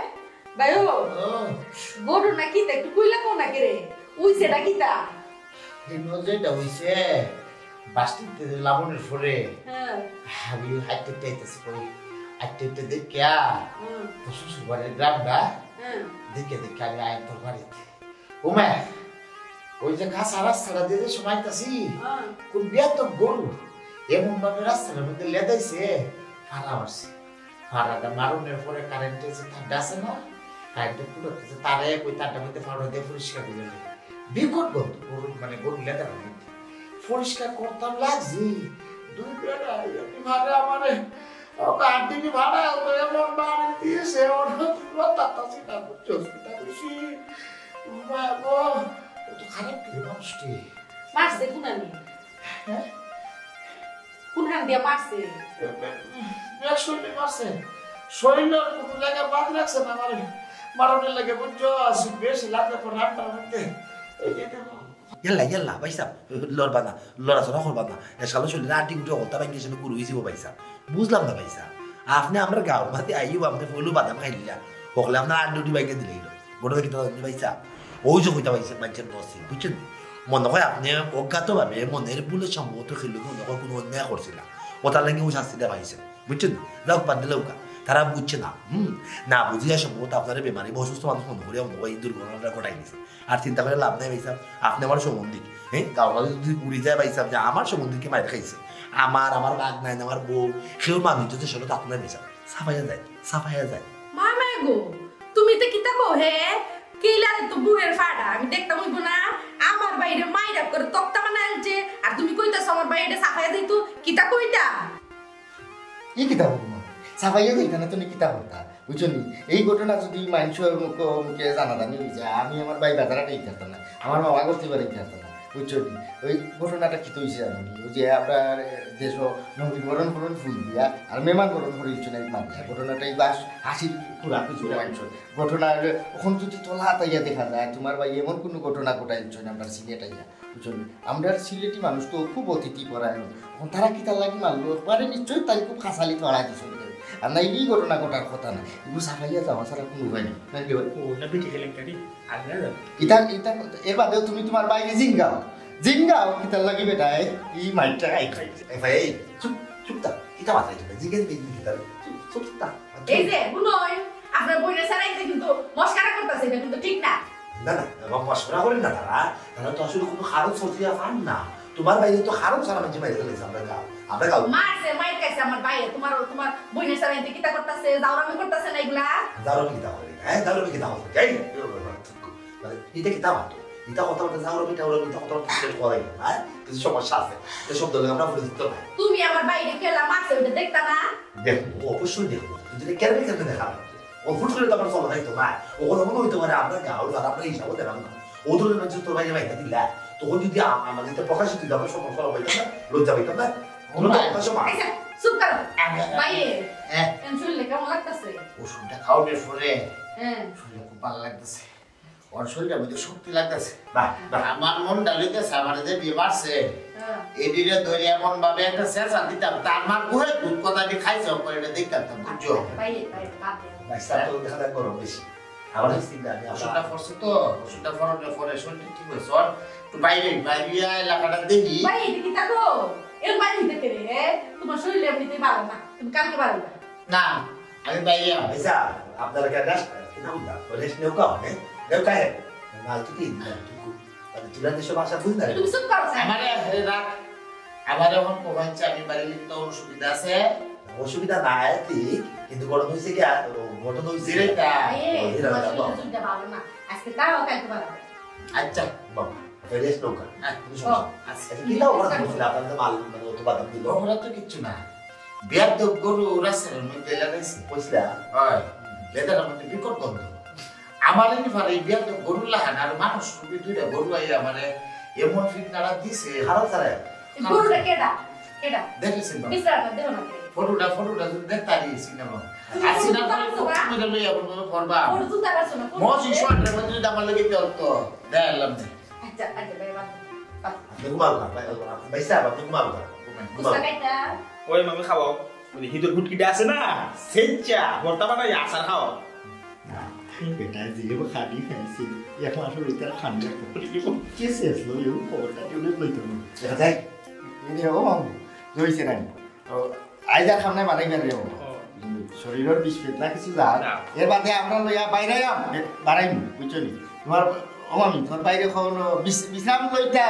ভাই ও, ও। গরু না কিতা, একটু কইলা কো না কে রে? উইছে না কিতা? দিন যেটা হইছে, বাস্তিতে লাবণের পরে হ্যাঁ। আমি হাঁটতে হাঁটতেছি কই, হাঁটতে হাঁটতে দেখিয়া হুম। তো শ্বশুর বাড়ির গ্রামটা হ্যাঁ। দেখে দেখে আমি আইন তোর বাড়িতে। ও মা, ওই যে কাঁচা রাস্তাটা দিয়ে যে সময় আইতাছি, হ্যাঁ। কোন বিয়াত গরু এমন ভাবে রাস্তার মধ্যে লেদাইছে, ফাড়া মারছে। ফাড়াটা মারনের পরে কারেন্টে যে তারটা আছে না, কারেন্টে ফুটাতেছে, তারে কই তারটার মধ্যে ফাড়া দিয়ে পরিষ্কার করে নেবে। বিকট গন্ধ, গরু, মানে গরু লেদার মধ্যে। পরিষ্কার করতাম লাগছি, দুই বেলা এমনি মারে আমারে, ও কান্দিনি ভাড়া, ও তো এমন বাড়ি দিয়েছে, ওর তো তাতা চিন্তা করছে, হসপিটাল বেশি। মা গো, ও তো খারাপ কি মানুষটি। মারছে কোন আমি? হ্যাঁ? কোন হান দিয়া মারছে? এক শরীরে মারছে। শরীরের কোনো জায়গা বাদ রাখছে না, মানে, মারণের লাগে, বুঝছো? আসি বেশি লাগলে পরে রান্নার মধ্যে। এই যে দেখো। ইয়াল্লা, ইয়াল্লা, ভাই সাহেব, লড়বা না, লড়াচড়া করবা না। এসালো শরীরে আটি উঠে হলতা ভাঙ্গি এসে গুরু হয়েছি ভাই সাহেব। বুঝলাম না ভাই সাহেব। আপনি আমরা গাঁওর মাঝে আইও, আপনি পয়লু বাদাম খাইলিলা। হকলে আপনার আটি উঠি ভাঙ্গি দিলেই। ঘটনা কিতা জানইন নি ভাই সাহেব? ওই যে কইতা ভাই সাহেব, মানষের নসিব, বুঝছইন নি? মনে হয় আপনি অজ্ঞাতভাবে মনের ভুলে সম্ভবত খেললে মনে হয় কোনো অন্যায় করছিলা। ওটার লাগি ওই শাস্তিটা পাইছেন, বুঝছইন নি? যাউক, বাদ দিলাউক্কা। তারা বুঝছে না, হুম? না বুঝিয়া সম্ভবত আপনারে বেমারি বা অসুস্থ মানুষ মনে করিয়া মনে হয় এই দুর্ঘটনাটা ঘটাই দিছে। আর চিন্তা করে লাভ নাই ভাই সাহেব, আপনি আমার সম্বন্ধিক, হ্যাঁ? গাঁওর মাঝে যদি ঘুরি যায় ভাই সাহেব যে আমার সম্বন্ধিকে মাইর খাইছে, আমার, আমার ভাগনাইন, আমার বউ, কেউ মানুষ যদি সেটা থাকতো না ভাই সাহেব, সাফাইয়া যায়, সাফাইয়া যায়। মামা গো, তুমি তো কিতা কও হে? কিলারে তো বুয়ের ফাড়া, আমি দেখতাম অইবো না। আমার বাইরে মাইরা করে তক্তা বানাইলছে, আর তুমি কইতাছো আমার বাইরে সাফাইয়া যাইতো, কিতা কইতা? ই কিতা কইবো মা? সাফাইয়া যাইতা না, তুমি কিতা করতা? বুঝছো নি? এই ঘটনা যদি মানুষের মুখে, মুখে জানাজানি হয়ে যায়, আমি আমার ভাই বাজারে যাইতে পারতাম না, আমার মামা করতে পারে যাইতে পারতাম না, বুঝছো নি? ওই ঘটনাটা কিতা হইছে জানো নি? ওই যে আমরা দেশো নবীন বরণ বরণ ফুল দিয়া আর মেমান বরণ করে দিচ্ছ না, এই মামলা। ঘটনাটা এই বাস হাসির পুরা কিছু মানুষ। ঘটনা হলো, ওখান যদি তোলা হাতাইয়া দেখা যায়, তোমার ভাই এমন কোনো ঘটনা ঘটাই দিচ্ছ না, আমরা সিলেট আইয়া। বুঝছো নি? আমরা সিলেটি মানুষ তো খুব অতিথি পরায়ণ। এখন তারা কিতার লাগি মারলো? পরে নিশ্চয়ই তাই খুব খাসালি ধরা দিছে। আর না, এই ঘটনা ঘটার কথা না। এগুলো সাফাইয়া যাওয়া ছাড়া কোনো উপায় নেই। নাকি ভাই? ও, না, বেটি খেলেন কারি। আগে না যাও। ইতা, ইতা, এর বাদেও তুমি তোমার বাইরে জিঙ্গাও। জিঙ্গাও, কিতার লাগি বেটা, এই, এই মাইরটা খাই। এ ভাই, এই, চুপ, চুপ থাক। কিতা মাথায় চুপ? জিজ্ঞেস দিবি কিতা? চুপ, চুপ থাক। এই যে, হুনইন, আপনার বইনে সারাইতে কিন্তু মস্কারা করতেছে, এটা কিন্তু ঠিক না। না, না, বাবা, মশকরা করেন না তারা। তারা তো আসলে কোনো কারণ সর্তিয়া পান না। তোমার বাইরে তো কারণ ছাড়া মানুষ বাইরে গেছে আমরা গাও। আমরা গাও। মারছে, মাইর খাইছে আমার বাইরে। তোমার, তোমার বইনে সারাইতে কিতা করতেছে, জাউরামি করতেছে না এগুলা? জাউরামি কিতা করে? হ্যাঁ, জাউরামি কিতা করে? এই, মানে, এটা কিতা মাতো? এটা কথা বলতে জাউরামি, টাউরামি, এটা কথা বলতে সেটা করাই না, হ্যাঁ? কিছু সমস্যা আছে। এটা শব্দ লাগে আমরা পরিচিত না। তুমি আমার বাইরে কেলা মারছে, ওটা দেখতা না? দেখো, অবশ্যই দেখো। কিন্তু এটা কেমনে কেমনে দেখা লাগবে? ও ফুট করে তো আমার চলা যাইতো না। ও কথা মনে হইতে পারে আমরা গাঁও, আর আমরা হিসাবও দেখাম না। ও ধরনের মানুষ তোর বাইরে বাইরে দিলা। তখন যদি আ-, আমাদের তো প্রকাশিত দিলে আমরা সমস্যা হইতাম না, লজ্জা পাইতাম না। ও তোর তো ভাই। কথা সমান। আচ্ছা, চুপ করো। আমি, আমি, ভাই, হ্যাঁ। এখন শরীরে কেমন লাগতেছে? ওষুধটা খাওয়ানোর পরে হ্যাঁ। শরীরে খুব ভালো লাগতেছে। ওর শরীরের মধ্যে শক্তি লাগতেছে। বাহ, বাহ। আমার মনটা লইতেছে, আমার যে বিয়ে মারছে, হ্যাঁ। এদিকে ধরে এমন ভাবে একটা শেষা দিতাম, তার মার গুহে দুধ কথা দিয়ে খাইছে, ওপরে এটা দেখতাম, বুঝছো? ভাই, ভাই, বাদ দে। ভাই, স্যার, তো দেখা যাক গরম বেশি। আমার হ্যাঁ। চিন্তা নেই, আমরা ওষুধটা পড়ছে তো, ওষুধটা পড়ানোর পরে শরীরটা ঠিক হয়েছে। ওর একটু বাইরে, বাইরে এলাকাটা দেখি। ভাই, এটা কি থাকো? এর বাইরে দেখে রে, হ্যাঁ? তোমার শরীর এমনিতেই ভালো না, তুমি কালকে বাড়ি যাও। না, আমি বাইরে যাবো। আচ্ছা, আপনারা কি rest, কি নাম দা? Rest নেও কা, হ্যাঁ? নেও কা, হ্যাঁ? না, তো কি, না, তো কি, মানে, তোরা তো সব আশা বুঝ না রে। তুমি চুপ করো, স্যার। আমারে, এ, রাখ। আমারে এখন কমাইছে, আমি বাড়ি লিখতে অসুবিধা আছে? অসুবিধা নাই, ঠিক, কিন্তু ঘটনা হইছে কি, আর, ও, ঘটনা হইছে কি? ধীরে যা। এ, ও, ধীরে তোমার যা, শরীর বল। চুলটা ভালো না। আজকে তাও কালকে বাড়াবো। আচ্ছা, বাবা, রেস্ট নাও। হ্যাঁ, তুমি শোনো। ও। আচ্ছা, কিতা অপরাধ করছিল? আপনার তো মাল, মানে, অত বাদাম দিল। অপরাধ তো কিচ্ছু না। বিয়ার তো গরু রাস্তার মধ্যে লাগাইছে। বুঝলা? হয়। লেদারের মধ্যে বিকট গন্ধ। আমার এনে ফারে এই বিয়ার তো গরু লাহান আর মানুষ রূপী দুইটা গরু আইয়া আমারে এমন ফিটনাটা দিছে। খারাপ ছাড়া। এই গরুটা কেডা? কেডা? দেখেছেন বাবা? মিস্টার আহমদ, দেহ না কেডা? ফটোটা, ফটোটা যদি দেখতে পারি, সিনেমা। তুমি আর ফটো সিনেমা তুলতে পারছো না? তুমি তো লইয়া বলবো, করবা। ফটো তুলতে পারছো না? ফটো মজি তুলতে শর্ট রে, মজি যদি আমার লগে বিয়ে হতো, দেখাইলাম না। আচ্ছা, আচ্ছা, ভাই, বাদ দাও। বাদ দাও। আপনি ঘুমাও না, ভাই, ভাই সাহেব, আপনি ঘুমাও না। ঘুমাও। কুস্তা খাইতা? ওই মামি খাওয়াও। মানে হিদুর গুটকিটা আছে না? সেচ্চা, ভর্তা বানাই আচার খাওয়াও। না, বেটা যে খালি খাইছে, এখন আসলে ওইটার খান দেখতে পারি। কে শেষ হলো, এই খবরটা কেউ লইতো না। দেখা যায়? এই যে, ও মামু, জয়ছে নাই? ও, আইজ আর খাম নাই, বাড়াই বের রে ও। ও। শরীরর বিষ পেট না কিছু যা। না। এর বাদে আমরা লইয়া বাইরে আম, এ, বাড়াইমু, বুঝছো নি? তোমার, ও মামি, তোমার বাইরে খাওয়ানো বিশ-, বিশ্রাম লইতা,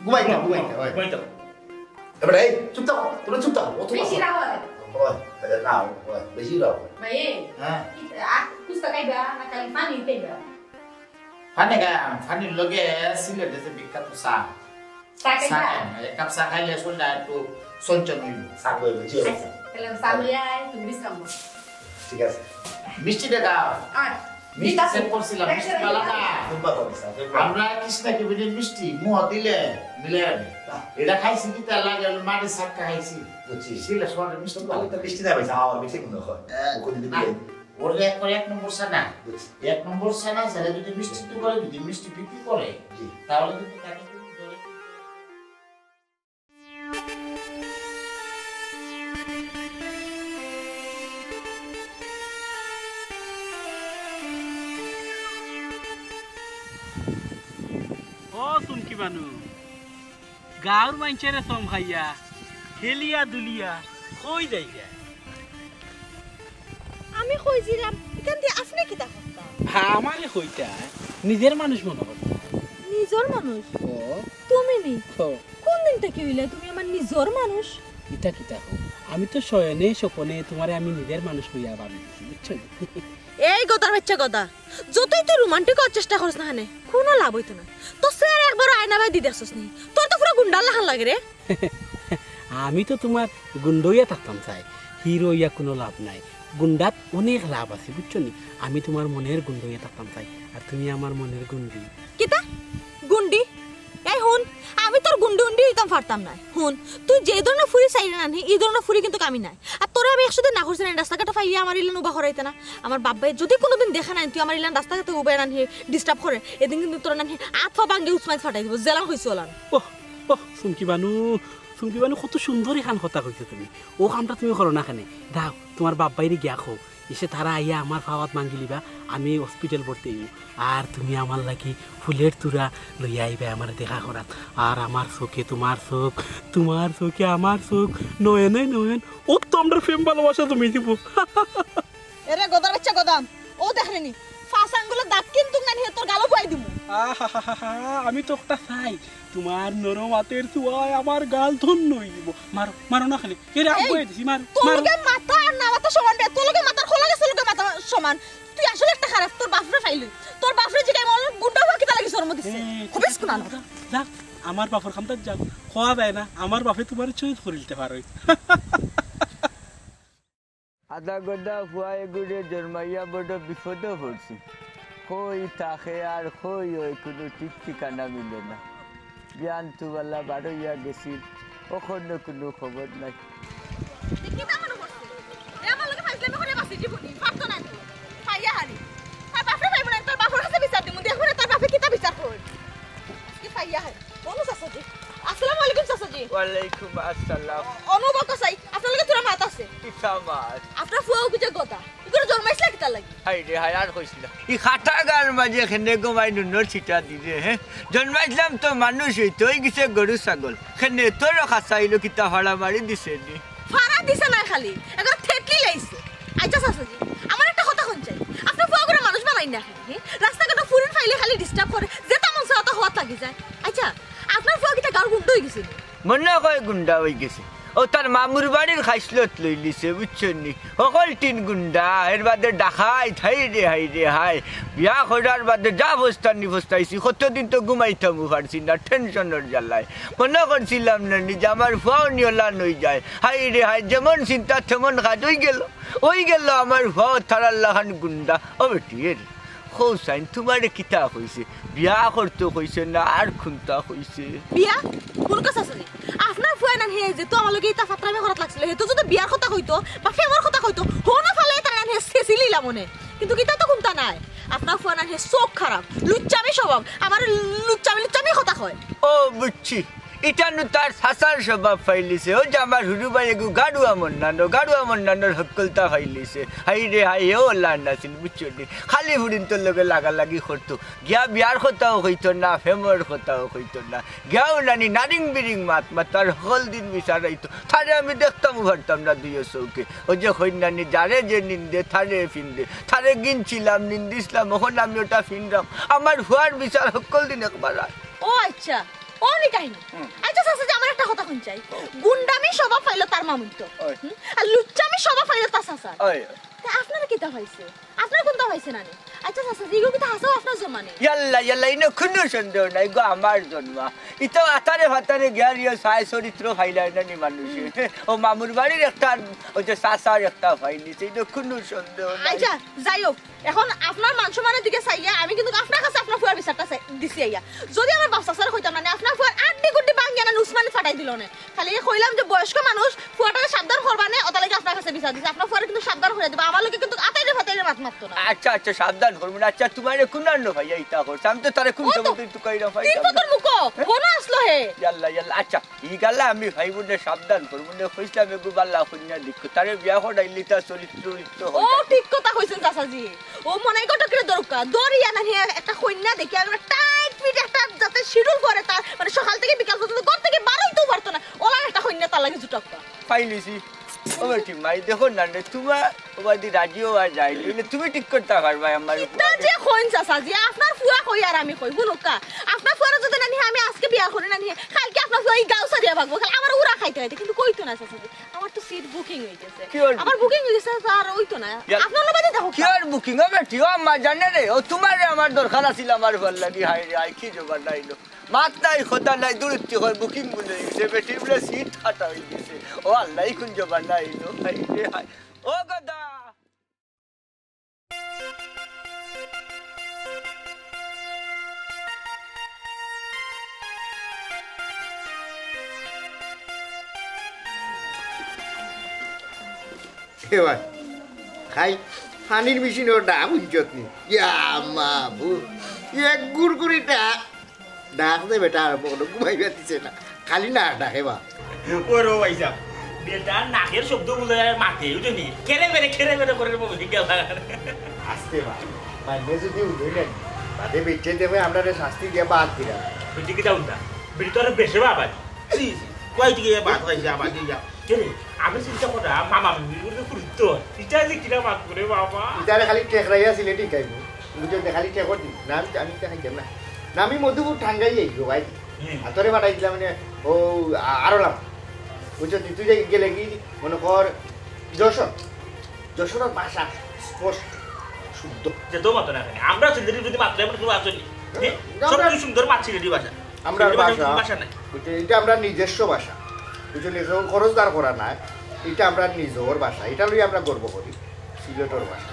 ঘুমাইতা, ঘুমাইতা, ওই। ঘুমাইতা। এবার এই, চুপ থাকো, তোমরা চুপ থাকো, অত বেশি কথা। রাগ হয়। ওই, আরে না, ওই, বেশি রাগ হয়। ভাই, হ্যাঁ। কি, আ, কুস্তা খাইবা, না খালি পানি খাইবা? পানি খাই, পানির লগে সিলেটে যে বিখ্যাত চা। চা খাইবা? চা খাই, এক কাপ চা খাইলে শরীরটা একটু চঞ্চল হইব। চা খাইবে, জি। আচ্ছা, তাহলে চা লইয়া আয়, তুমি বিশ্রাম করো। ঠিক আছে। মিষ্টি দেখাও। আর মিষ্টি সেট করছিলাম, মিষ্টি বালা না। দুর্বা করবে, স্যার, দুর্বা। আমরা কৃষ্ণা কি বিড়ি মিষ্টি মুহ দিলে মিলে যাবে। বাহ। এটা খাইছি কি তার লাগে, আমি মাটির সাতটা খাইছি। বুঝছি। সিলেট শহরে মিষ্টি তো ভালো। তো মিষ্টি না ভাই, আমার মিষ্টি মনে হয়। হ্যাঁ। ওকে দিদি না। ওর এক করে এক নম্বর সানা। বুঝছি। এক নম্বর সানা, যারা যদি মিষ্টি তো করে, যদি মিষ্টি বিক্রি করে, জি। তাহলে কিন্তু তাকে কিন্তু ধরে ও চুমকি মানু, গাঁওর মাইনষরে চমকাইয়া, খেলিয়া দুলিয়া, কই যাইগা? আমি কই যিরাম, ইখান দি আপনে কিতা করতা? হ্যাঁ, আমারে কইতা, নিজর মানুষ মনো করতা। নিজর মানুষ? ও। তুমি নি? ও। কোন দিন থাকি অইলা তুমি আমার নিজর মানুষ? ইতা কিতা কও? আমি তো শয়নে স্বপনে তুমারে আমি নিজর মানুষ কইয়া ভাবি, বুঝছো নি? এই গদার বাইচ্চা গদা, যতই তুই রোমান্টিক অওয়ার চেষ্টা করস না কেনে, কুনু লাভ অইতো না। তোর চেহারা একবারও আয়না বায়দি দেখছস নি? তোর তো পুরা গুন্ডার লাখান লাগে রে। আমি তো তুমার গুন্ডা অইয়া থাকতাম চাই, হিরো অইয়া কুনু লাভ নাই। গুন্ডাত অনেক লাভ আছে, বুঝছো নি? আমি তুমার মনর গুন্ডা অইয়া থাকতাম চাই, আর তুমি আমার মনর গুন্ডি। কিতা? গুন্ডি? এই হুন, আমি তোর গুন্ডি উন্ডি অইতাম পারতাম নায়। হুন, তুই যে ধরনর ফুরি চাইরে নানি, ই ধরনর ফুরি কিন্তু আমি নায়। আর তোরে আমি একশো দিন না করছি না, রাস্তাঘাটো ফাইয়া আমার ইলান উবা করাইতে না। আমার বাপ ভাইয়ে যদি কুনুদিন দেখে নাই, তুই আমার ইলান রাস্তাঘাটো উবাই নানি disturb করে, এদিন কিন্তু তোর নানি আত পা ভাঙ্গি উসমাইত ফাটাই দিবো, যেলান কইছি অলান। ওহ, ওহ, চুমকি বানু, চুমকি বানু, কত সুন্দর এখান কথা কইছো তুমি। ও কামটা তুমি করো না কেনে? দাও, তুমার বাপ ভাইরে গিয়া কও। ইসে তারা আইয়া আমার পাওত ভাঙ্গিলিবা, আমি হসপিটাল ভর্তি অইমু। আর তুমি আমার লাগি ফুলর তুরা লইয়া আইবায় আমারে দেখা করাত। আর আমার চউখে তুমার চউখ, তুমার চউখে আমার চউখ, নয়নে নয়ন, অত তো আমরার প্রেম ভালোবাসা জমি দিবো। এরে গদার বাইচ্চা গদা, ও দেখরে নি, পাঁচ আঙ্গুলর দাঁত কিন্তু নানি তোর গালো বওয়াই দিমু। আহাহাহা, আমি তো একটা চাই, তুমার নরম আতর ছুয়ায় আমার গাল ধন্য অই দিবো। মারো, মারো না খালি। এরে, আমি এই, বওয়াই দিছি, মারো, তোর মারো। লগে মাথা আর না মাথা সমান বে, তোর লগে মাথার খোলা গেছে, লগে মাথা সমান। তুই আসলে একটা খারাপ, তোর বাপরে ফাইলই। তোর বাপরে জিগাই মনে গুন্ডা হওয়া কিতা লাগি জন্ম দিছে। এই, খুব ইস্কুনানো। যা, যা, আমার বাপর খান্দাত যাও। কওয়া যায় না, আমার বাপে তুমারে choice করিলতে পারে। আধা গদা ফুয়া এগুরে জন্মাইয়া বড় বিপদো পড়ছি। কই থাকে আর কই অয় কুনু ঠিক ঠিকানা মিলে না। বিয়ান তুবালা বারইয়া গেছিল, অখনো কুনু খবর নাই। তুই কিতা মনো করছিস? এ আমার লগে ফাইজলামি করিয়া বাঁচি জীবনি, পারতো না তো। পাইয়া হারি। তার বাপরে পাইবো না, তার বাপর কাছে বিচার দিমু, দেখবো না তার বাপে কিতা বিচার করে। আজকে পাইয়া হারি। বলো চাচাজি। আসসালামু আলাইকুম চাচাজি। ওয়ালাইকুম আসসালাম। অনুভব কসাই, আপনার লগে থুড়া মাত আছে। কিতা মাত? আপনার ফুয়া অগু যে গদা, ইগুরে জন্মাইছলা কিতার লাগি? হায় রে হায়, আর কইস না। ই খাটাগার মাঝে কেনে গো মাই নুনর ছিটা দিরে, হে? জন্মাইছলাম তো মানুষ অইতে, অই গেছে গরু ছাগল। কেনে তোরও খাসা অইলো কিতা ফাড়া মারি দিছে নি? ফাড়া দিছে নায় খালি, একবারে থেতলি লাইছে। আচ্ছা চাচাজি, আমার একটা কথা কইন চাই, আপনার ফুয়া অগুরে মানুষ বানাইন না কেনে, হে? রাস্তাঘাটো ফুরিন পাইলে খালি disturb করে, যেতা মন চায় অতা কওয়াত লাগি যায়। আচ্ছা, আপনার ফুয়া কিতা গাঁওর গুন্ডা অই গেছে নি? মনে কয় গুন্ডা অই গেছে। ও তার মামুর বাড়ির খাইছলত লইলিছে, বুঝছইন নি? হকল টিন গুন্ডা, এর বাদে ডাকাইত, হায় রে হায় রে হায়। বিয়া করার বাদে যা ফস্তানি ফস্তাইছি, কতদিন তো ঘুমাইতামও পারছি না, টেনশনর জ্বালায়। মনো করছিলাম না নি যে আমার ফুয়াও নিয়লান অইযায়। হায় রে হায়, যেমন চিন্তা তেমন কাজ অইগেলো। অইগেলো আমার ফুয়াও তারার লাখান গুন্ডা। ও বেটি, এ রে, কও চাইন, তুমারে কিতা কইছে? বিয়া করতো কইছে না আর কুনতা কইছে? বিয়া? কুন কথা চাচাজি? আপনার ফুয়ায় নানি হে যে তো আমার লগে ইতা ফাতরামি করাত লাগছিল, হে তো যদি বিয়ার কথা কইতো বা প্রেমর কথা কইতো, হনো ফালাই তার নানি হে ছেছিলিলাম অনে। কিন্তু ইতা তো কুনতা নায়। আপনার ফুয়ায় নানি হে চোখ খারাপ, লুচ্চামি স্বভাব, আমার লুচ্চামি লুচ্চামি কথা কয়। ও বুঝছি, ইটা নু তার চাচার স্বভাব পাইলিছে। ও যে আমার হুরু ভাই এগু গাড়ুয়া মন্নানো, গাড়ুয়া মন্নানোর হক্কলতা পাইলিছে। হায় রে হায়, এও লান আছিল, বুঝছো নি? খালি ফুরিন্তর লগে লাগালাগি করতো। গিয়া বিয়ার কথাও কইতো না, প্রেমর কথাও কইতো না। গিয়াও নানি নারিং বিরিং মাত মাত, তার হকল দিন বিচার আইতো। তারে আমি দেখতামও পারতাম না দুইও চউখে। ও যে কইন নানি, যারে যে নিন্দে, তারে ফিন্দে। তারে গিনছিলাম, নিন্দিছলাম, অখন আমি ওটা ফিনরাম। আমার ফুয়ার বিচার হকল দিন একবার আয়। ও আচ্ছা, ও নি কাহিনী। হুম। আচ্ছা চাচাজি, আমার একটা কথা কইন চাই। গুন্ডামি স্বভাব পাইলো তার মামুন তো। ওই। হুম? আর লুচ্চামি স্বভাব পাইলো তার চাচা। ওই। তে আপনারে কিতা পাইছে? আপনার কুনতা পাইছে নানি? আচ্ছা চাচাজি, ইগু কিতা হাছাউ আপনার জন্মা নি? ইয়াল্লা, ইয়াল্লা, ইনো কুনু সন্দেহ নাই গো, আমার জন্মা। ইতো আতারে ফাতারে গিয়া রিও চায় চরিত্র ফাইলায় না নি মানুষে। ও মামুর বাড়ির একটা, ওই যে চাচার একটা পাইলিছে, ইনো কুনু সন্দেহ নাই। আচ্ছা, যাই হোক, এখন আপনার মান সম্মানের দিকে চাইয়া আমি কিন্তু আপনার কাছে আপনার ফুয়ার বিচারটা চাই-, দিছি আইয়া। যদি আমার বাপ চাচারে কইতাম না, আপনার ফুয়ার আড্ডি গুড্ডি ভাঙ্গিয়া না উসমানি ফাটাই দিলো নে। খালি এই কইলাম যে বয়স্ক মানুষ, ফুয়াটারে সাবধান করবা নে, ওটার লাগি আপনার কাছে বিচার দিছি। আপনার ফুয়ারে কিন্তু সাবধান করি দিবা, আমার লগে কিন্তু আতাইরে ফাতাইরে মাত মাততো না। আচ্ছা, আচ্ছা, সাবধান করমু নে। আচ্ছা, তুমারে কুনানো ভাইয়া ইতা করছে? আমি তো তারে কুন ও তো সময় তুই তুকাইরা তিন পাইতাম না। ফুটর মুখো, হ্যাঁ? বনো আসলো হে। ইয়াল্লা, ইয়াল্লা। আচ্ছা, ইগালা আমি ভাইবুনে সাবধান করমু নে, কইছলাম এগু বালা কইন্যা দেখো। তারে বিয়া করাইলে তার চরিত্র উরিত্র ও হয়। ঠিক কথা কইছইন চাচাজি। ও মনে হয় ঘটকরে দরকার। দরিয়া না নিয়া একটা কইন্যা দেখি, আমরা টাইট ফিট একটা যাতে শিডিউল করে তার, মানে সকাল থাকি বিকাল পর্যন্ত ঘর থাকি বারইতেও পারতো না। ওলার একটা কইন্যা তার লাগি জুটাউক্কা। পাইলিছি। ও বেটি মাই, দেখো না রে, তুমার ও বাদি রাজি হওয়া যায় না। তুমি ঠিক করতা পারবায় আমার কিতা যে কইন চাচাজি, আপনার ফুয়া কই আর আমি কই, হুনউক্কা। আপনার ফুয়ারে যদি না নিয়া আমি আজকে বিয়া করি না নিয়া, কাইলকে আপনার ফুয়া ই গাউ ছাড়িয়া ভাগবো, খালি আমার উড়া খাইতে খাইতে, কিন্তু কইতো না চাচাজি। আমার তো সিট বুকিং অই গেছে। কিওর আমার বুকিং? বুকিং অই গেছে, তো আর অইতো না। ইয়া, আপনার বাদে দেখো। Cure booking? ও বেটি, ও আম্মা জানে রে, ও তুমারে আমার দরকার আছিল আমার ফুয়ার লাগি। হায় রে, হায়, কি জমানা আইলো। মাত নাই, কথা নাই, দূরত্তি কয় বুকিং বুলে অই গেছে, বেটি বুলে সিট কাটা অই গেছে। ও আল্লাহ, ই কুন জমানা আইলো, হায় রে হায়। ও গদা। এ ভাই, খাই পানির মেশিনর ডাক হুনছত নি? ইয়া মাবুদ, এক গুড়গুড়ি ডাক। ডাক দে বেটা, আর বড় ঘুমাইবা দিছে না, খালি না ডাকে বা। ও রো ভাই সাহেব, বেটা নাকের শব্দ বুঝা যায় মাতে, বুঝছো নি? খেরে বেড়ে, খেরে বেড়ে করে রে বাবা, ঠিক আছে। আস্তে বা, মানে যদি উঠে নেন, বাদে বেঁচে দেবে, আমরা রে শাস্তি দিয়ে বাদ দিলাম। বেটি কিতা উঠা? বেটি তো আর বেশে বাবা। জি, জি। কয় দিকে বাদ হয়েছে আবার দিয়া। কে রে? আমি চিন্তা করা, মামা মিমির করে পুরিত। ইটা যে কিনা মাত করে বাবা। ইতারে খালি ঠেকরাইয়া সিলেটি খাইবো। বুঝছো, খালি ঠেকর দিন। না, আমি, আমি ইটা খাইতাম না। না, আমি মধুপুর ঠাঙ্গাই যাই গো ভাই। হুম। আর তোরে পাঠাই দিলাম মানে, ও, আ-, আরো লাম। বুঝছো, তুই, তুই যাই গেলে কি, মনে কর, যশোর। যশোরের ভাষা স্পষ্ট, শুদ্ধ। যে তো মতো না কেন? আমরা সিলেটি যদি মাতলে এমন কোনো আছে নি? হ্যাঁ? আমরা সবচেয়ে সুন্দর মাত সিলেটি ভাষা। আমরা সিলেটি ভাষা ভাষা, কোনো ভাষা নাই। বুঝছো, এটা আমরা নিজস্ব ভাষা। বুঝছো, নিজের খরচদার করা নাই। এটা আমরা নিজের ভাষা। এটা লই আমরা গর্ব করি। সিলেটর ভাষা।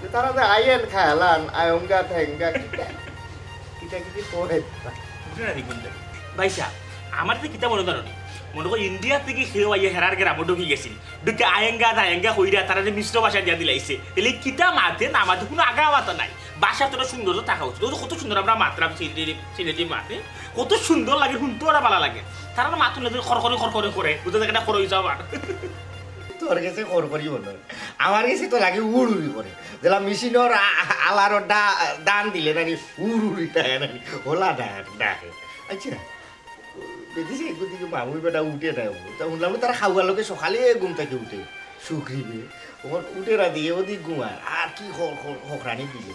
যে তারা যে আয়েন খায়ালান, আয়ঙ্গা, থেঙ্গা, কিতা, কিতা কিতি কয়। বুঝছো না দেখুন তো। ভাই সাহেব, আমার তো কিতা মনে ধরো নি? মনে করি ইন্ডিয়া থেকে কেউ আইয়া হেরার গ্রামো ঢুকি গেছিল। ঢুকে আয়েঙ্গা, দায়েঙ্গা কইরা তারা যে মিশ্র ভাষা দিয়া দিলাইছে। এলে কিতা মাতে না মাতে কোনো আগা মাথা নাই। ভাষা তোরা সুন্দর তো থাকা উচিত। ও তো কত সুন্দর আমরা মাতলাম সিলেটি, সিলেটি মাতে। কত সুন্দর লাগে, শুনতে ওরা ভালো লাগে। তারা না মাতুন না খরখরে খরখরে করে, বুঝতে থাকে না খরচ যাওয়ার। তোর গেছে খরখরি মনে হয়। আমার গেছে তো লাগে উড়ুড়ি করে। যেলা মেশিনর আ-, আ-, আলারও ডা-, দান দিলে নাকি উড়ুড়ি থাকে নাকি। ওলা ডাক, ডাকে। আচ্ছা, বেদিছে একটু দিকে মামুই বেটা উঠে না। তা শুনলাম না তারা খাওয়ার লোকে সকালে ঘুম থেকে উঠে। শুক্রিবে। ওখান উঠে না দিয়ে ওদিক ঘুমায়। আর কি হ-, হ-, হকরানি দিলে।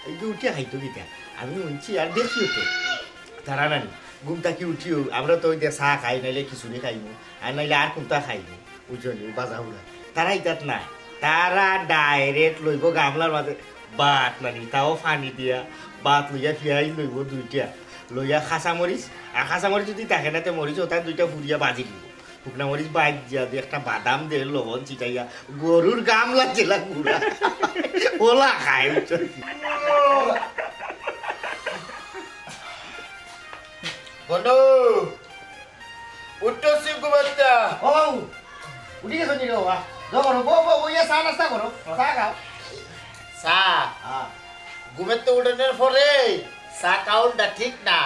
এই যে উঠে খাইতো কিতা। আমি শুনছি আর দেখিও তো। তারা নানি। ঘুম থাকি উঠিও আমরা তো ওই দে চা খাই, নাইলে খিচুড়ি খাইমু, আর নাইলে আর কুনতা খাইমু, বুঝছো নি, বাজা উড়া। তারা ইতাত নাই, তারা ডাইরেক্ট লইব গামলার মাঝে ভাত নানি, তাও পানি দিয়া ভাত লইয়া পিয়াজ লইব দুইটা, লইয়া কাঁচা মরিচ, আর কাঁচা মরিচ যদি থাকে না তে মরিচ ওটা দুইটা ফুরিয়া বাজি দিব। শুকনা মরিচ বাইর দিয়া দি একটা বাদাম দে, লবণ ছিটাইয়া, গরুর গামলা যেলা গুড়া। ওলা খায়, বুঝছো? বন্ধু, উঠছি ঘুমাইতা। ও, উঠি গেছো নি রে বাবা? যাও করো, বউ, বউ, বউ, ইয়া চা নাস্তা করো, চা খাও। চা? হ্যাঁ। ঘুমের তো উঠানোর পরে চা খাওয়াটা ঠিক না।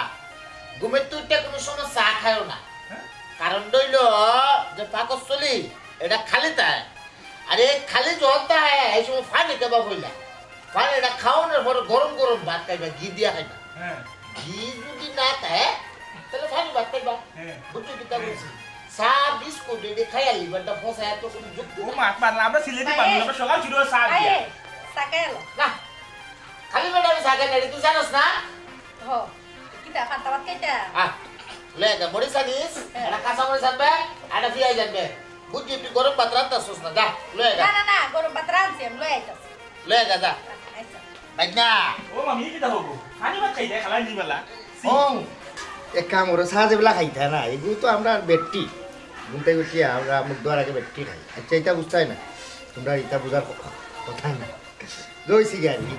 ঘুমের তো উঠে কোনো সময় চা খায়ও না। হ্যাঁ? কারণ রইল যে পাকস্থলী, এটা খালি তাই। আর এই খালি জল তাই, এই সময় পানি খাবা হইলা। পানি এটা খাওয়ানোর পরে গরম গরম ভাত খাইবা, ঘি দিয়া খাইবা। হ্যাঁ। ঘি যদি না থাকে, তাহলে পানি ভাত খাইবা। হ্যাঁ। বুঝছো কিতা বলছি? চা, বিস্কুট, এটা খাইয়া লিভারটা ফসা, এত কোনো যুক্তি ও নাই। মা, পারলাম আমরা সিলেটি ভাই, মানুষ, আমরা সকাল শুরু হয় চা দিয়া। ভাই, চা খাই এলো। না, খালি পেটে আমি চা খাই না, এটা তুই জানোস না? হ, কিতা, পান্তা ভাত খাইতা? আহ, লে, এটা মরিচ আনিস, হ্যাঁ। এটা কাঁচা মরিচ আনবে, এটা পিয়াজ আনবে। বুঝছি, তুই গরম ভাত রান্তাছস না, যা, লয়ে যা। না, না, না, গরম ভাত রানছি, আমি লয়ে আইতাছি। লয়ে যা, যা। আচ্ছা। ভাই না। ও মামি, কিতা হবো? পানি ভাত খাইতে, খালাই নিবেলা। ও, এক কাম করো, চা যেবেলা খাইতা না, এগুলো তো আমরা বেটি। ঘুম থেকে উঠিয়া আমরা মুখ ধোয়ার আগে বেটি খাই। আচ্ছা, এটা বুঝতায় না। তোমরা এটা বুঝার ক-, কথা না। রইছি কি আর কি?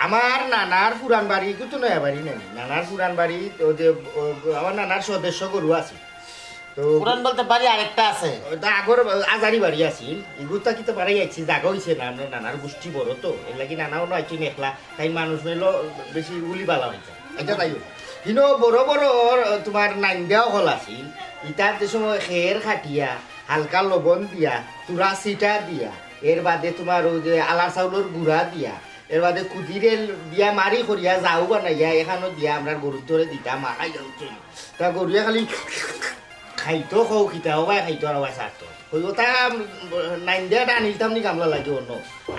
আমার নানার পুরান বাড়ি, কিন্তু নয়া বাড়ি নাই। নানার পুরান বাড়ি, ও যে, ও, আমার নানার সদস্য গরু আছে। তো পুরান বলতে বাড়ি আরেকটা আছে। ওটা আগর আজারি বাড়ি আছিল। এগুলো তো কি তো বাড়াই আইছি, জাগা হইছে না। আমরা নানার গোষ্ঠী বড় তো, এর লাগি নানাও নয় চিন একলা। তাই মানুষ মেলো বেশি উলি বালা হইছে। এটা তাই হোক। হিনো বড় বড় তোমার নাইন্দা হল আছিল। ইতার যে সময় খের খাটিয়া, হালকা লবণ দিয়া, তুরা সিটা দিয়া, এর বাদে তোমার ওই যে আলার চাউলর গুঁড়া দিয়া, এর বাদে কুদিরে দিয়া মারি করিয়া যাও বানাইয়া এখানো দিয়া আমরা গরুর ধরে দিতাম, মাখাই যাও চলি। তা গরুয়ে খালি খাইতো, কও কিতা, ও ভাই খাইতো আর ও ভাই ছাড়তো। ওই ওটা নাইন দিয়া টানিলতাম নি গামলা লাগে অন্য।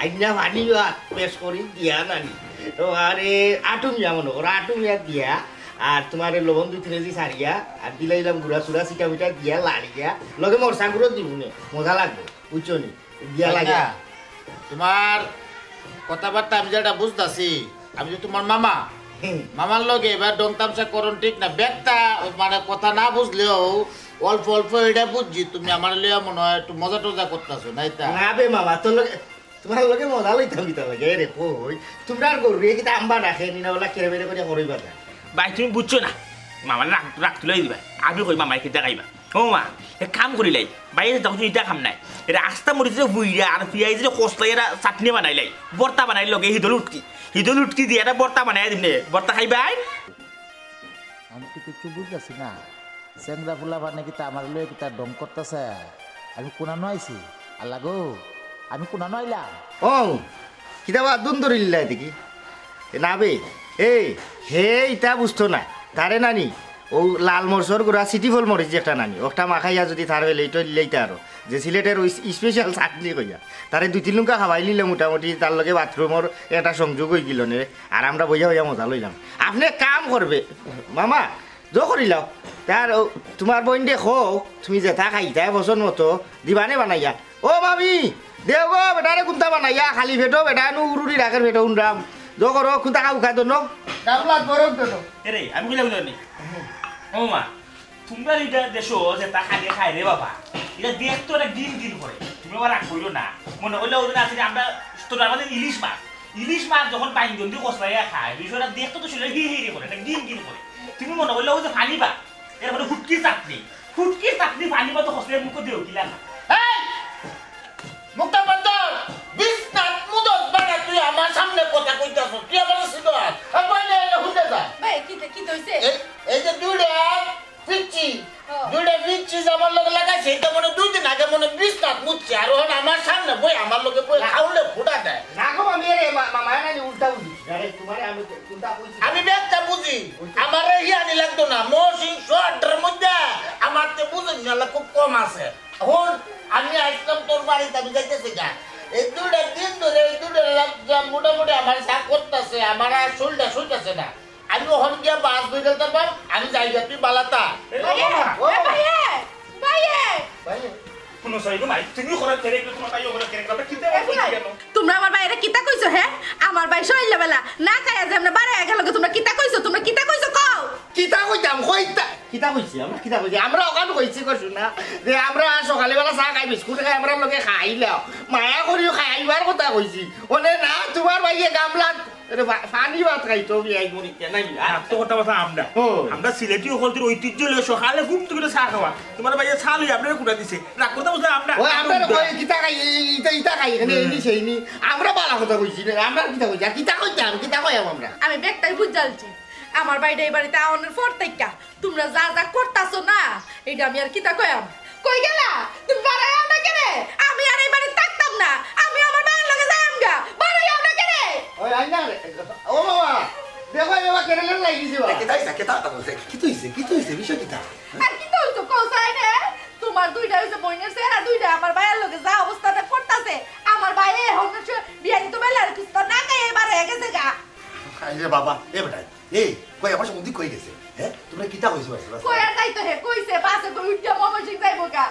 আইনা পানি বা পেশ করি দিয়া নানি। তো আরে আটু মিয়া মনে করো, আটু মিয়া দিয়া, আর তোমার এই লবণ দুই তিন কেজি সারিয়া, আর দিলাইলাম গুঁড়া চুড়া, সিটা মিটা দিয়া, লাড়িয়া, লগে মরসা গুঁড়ো দিবনে, মজা লাগবে, বুঝছো নি? দিয়া তাই লাগে। না? তোমার কথাবার্তা আমি যেটা বুঝতাছি, আমি যে তোমার মামা, হুম। মামার লগে এবার ডং তামশা করণ ঠিক না। বেটা মানে কথা না বুঝলেও অল্প অল্প এটা বুঝছি, তুমি আমার লইয়া মনে হয় একটু মজা টজা করতাছো, নাই তা? না বে মামা, তোর লগে, তোমার লগে মজা লইতাম কিতা লাগে? এ রে কই, তোমরা আর গরুরে কিতা আম্বা রাখে নি না, ওলা কেড়ে বেড়ে করে হরই বাজার। ভাই, তুমি বুঝছো না, মামারে রাগ, রাগ তুলাই দিবা। আমি কই মামায় কিতা খাইবা? ও মা, এক কাম করিলাই, বাইরে যাও, ইটা কাম নাই। এরা আস্তা মরিচরে ভুইরা আর পিয়াইজরে কষলাই এরা চাটনি বানাইলাই, ভর্তা বানাই লগে হিদল উটকি, হিদল উটকি দিয়ে এটা ভর্তা বানাই দিমনে, ভর্তা খাইবাই? আমি তো কিচ্ছু বুঝতেছি না। চেংরা ফুলা মানে কিতা আমার লয়ে কিতা ডং করতেছে? আমি কোনানো আইছি? আল্লাহ গো, আমি কোনানো আইলাম? ও, কিতা বা দুন ধরিলাই দেখি। এ না বে, এই, হে ইতা বুঝতো না। তারে নানি, ও লাল মরচর গুঁড়া সিটি ফল মরিচ যেটা নানি, ওটা মাখাইয়া যদি তার হইলে ইটা লিলাইতে আরো। যে সিলেটের ওই স্পেশাল চাটনি কইয়া। তারে দুই তিন লুঙ্কা খাওয়াই লিলে মোটামুটি তার লগে বাথরুমর একটা সংযোগ হয়ে গেল নে। আর আমরা বইয়া বইয়া মজা লইলাম। আপনি কাম করবে, মামা, জো করিলাও। তার ও, তোমার বইন দে খো, তুমি যেটা খাইতায় পছন্দ মতো, দিবানে বানাইয়া। ও ভাবি, দেও গো, বেটারে কুন্তা বানাইয়া, খালি পেটো, বেটা নু উরুরি রাখের পেটো উনরাম। জো করো, কুন্তা খাও খা দোনো। গামলাত বরফ দোনো। এরে, আমি কইলাম জানি। ও মা, তোমরা এটা দেশো যেটা খালি খায় রে বাবা, এটা দেখতো একটা গিন গিন করে। তুমি আবার রাগ করিও না। মনে করলে ওদের আছে যে আমরা তোর আমাদের ইলিশ মাছ, ইলিশ মাছ যখন বাইন্দন দিয়ে কষলাইয়া খায়, বিষয়টা দেখতো তো সেটা হি হি হি করে, একটা গিন গিন করে। তুমি মনে করলে ওই যে ফানি বা, এর মানে হুটকির চাটনি, হুটকির চাটনি ফানি বা তো কষলাইয়া মুখে দেও কিলা না। এই! মুখটা বন্ধ! বিছনাত মুদত বানা তুই আমার সামনে কথা কইতাছ, তুই আমার সিধা আয়। আর বাইরে আইলে হুঁদে যা। ভাই, কি, কি হইছে? এই, এই যে দুইটা পিচ্ছি, ও। দুইটা পিচ্ছি যে আমার লগে লাগাইছে, এটা মনে দুই দিন আগে মনে বিছনাত মুতছে, আর ওখানে আমার সামনে বই, আমার লগে বই খাউলে ফুটা দেয়। না গো, আমি এরে মা-, মা-, মায়া নানি উল্টা উল্টি। আরে, তোমারে আমি তো উল্টা কইছি। আমি ব্যাগটা বুঝি, উল্টা। আমারে ইয়ানি লাগতো না, মহসিং শহরটার মধ্যে আমার তো বুঝুন না, খুব কম আছে। এখন আমি আসলাম তোর বাড়িতে, আমি যাইতেছি গা। এই দুইটা দিন ধরে, এই দুইটা রাত যা মোটামুটি আমার যা করতেছে, আমার আর শরীরটা সইতেছে না। আমি অখন গিয়া বাস ধরে যেতাম পার, আমি যাই গিয়া, তুই বালাতা। এ, ও বাবা। ও এ, ভাইয়ে, ভাইয়ে। ভাইয়ে। কোনো সাইডে ভাই, তুমি ঘরে ফেরে গেলে তোমার ভাইও ঘরে ফেরে গেলে, কিতা এ ভাই, বলছো কেন? তোমরা আমার ভাইরে কিতা কইছো, হে? আমার ভাই শরীর বেলা না খাইয়া যে আমরা বাড়ি গেল, তোমরা কিতা কইছো? তোমরা কিতা কইছো কও? কিতা কইতাম, কইতা-, কিতা কইছি? আমরা কিতা কইছি? আমরা অখান কইছি কইছো না, যে আমরা সকালে বেলা চা খাই, বিস্কুট খাই, আমরা লগে খাইলাম। মায়া করিও খাইবার কথা কইছি। ওনে না, তোমার ভাইয়ে গামলা আরে বা-, পানি ভাত খাইতো বিয়াই করি কে নাই? আর তো কথা কথা আমরা। ও। আমরা সিলেটি অকলতির ঐতিহ্য লইয়া সকালে ঘুম থেকে চা খাওয়া। তোমার ভাইয়ে চা লই আপনারে কুটা দিছে। রাগ করতে বুঝলে আমরা, ওই আমরা আমরা উঠা। কই, কিতা খাই, এই, ইতা, ইতা খাই, এখানে হুম। এই নি, সেই নি। আমরা বালা কথা কইছি না, আমরা কিতা কইছি? আর কিতা কইতাম, কিতা কইয়াম আমরা? আমি ব্যাগটাই বুঝালছি। আমার ভাইটা এই বাড়িতে আওয়ানোর পর থাইক্কা তোমরা যা যা করতাছো না, এইটা আমি আর কিতা কইয়াম? কই গেলা? তুমি বাড়াইয়াও না কেনে? আমি আর এই বাড়িত থাকতাম না, আমি আমার ভাইর লগে যাইয়াম গা। বাড়াইয়াও না কেনে? ওই আইনা রে, ও বাবা, দেখো এই বাবা কেনে কেনে লাগি দিছে বাবা। কিতা হইছে? কিতা হইছে? কিতা হইছে? কিতা হইছে? বিষয় কিতা? আর কিতা হইছে? কও চাই রে? তোমার দুইটা হইছে বইনের চেহারা, দুইটা আমার ভাইর লগে যা অবস্থাটা করতাছে, আমার ভাই এখন বিয়ানি তো বেলার কিছু না খাই এবার হয়ে গেছে গা। আরে বাবা, এ বেটা, এই, কই আমার সম্বন্ধে কই গেছে? হ্যাঁ? তোমরা কিতা কইছো বাসে, বাসে? কই আর যাইতো হে, কইছে, বাসে কই উঠিয়া ময়মনসিং যাইবো গা।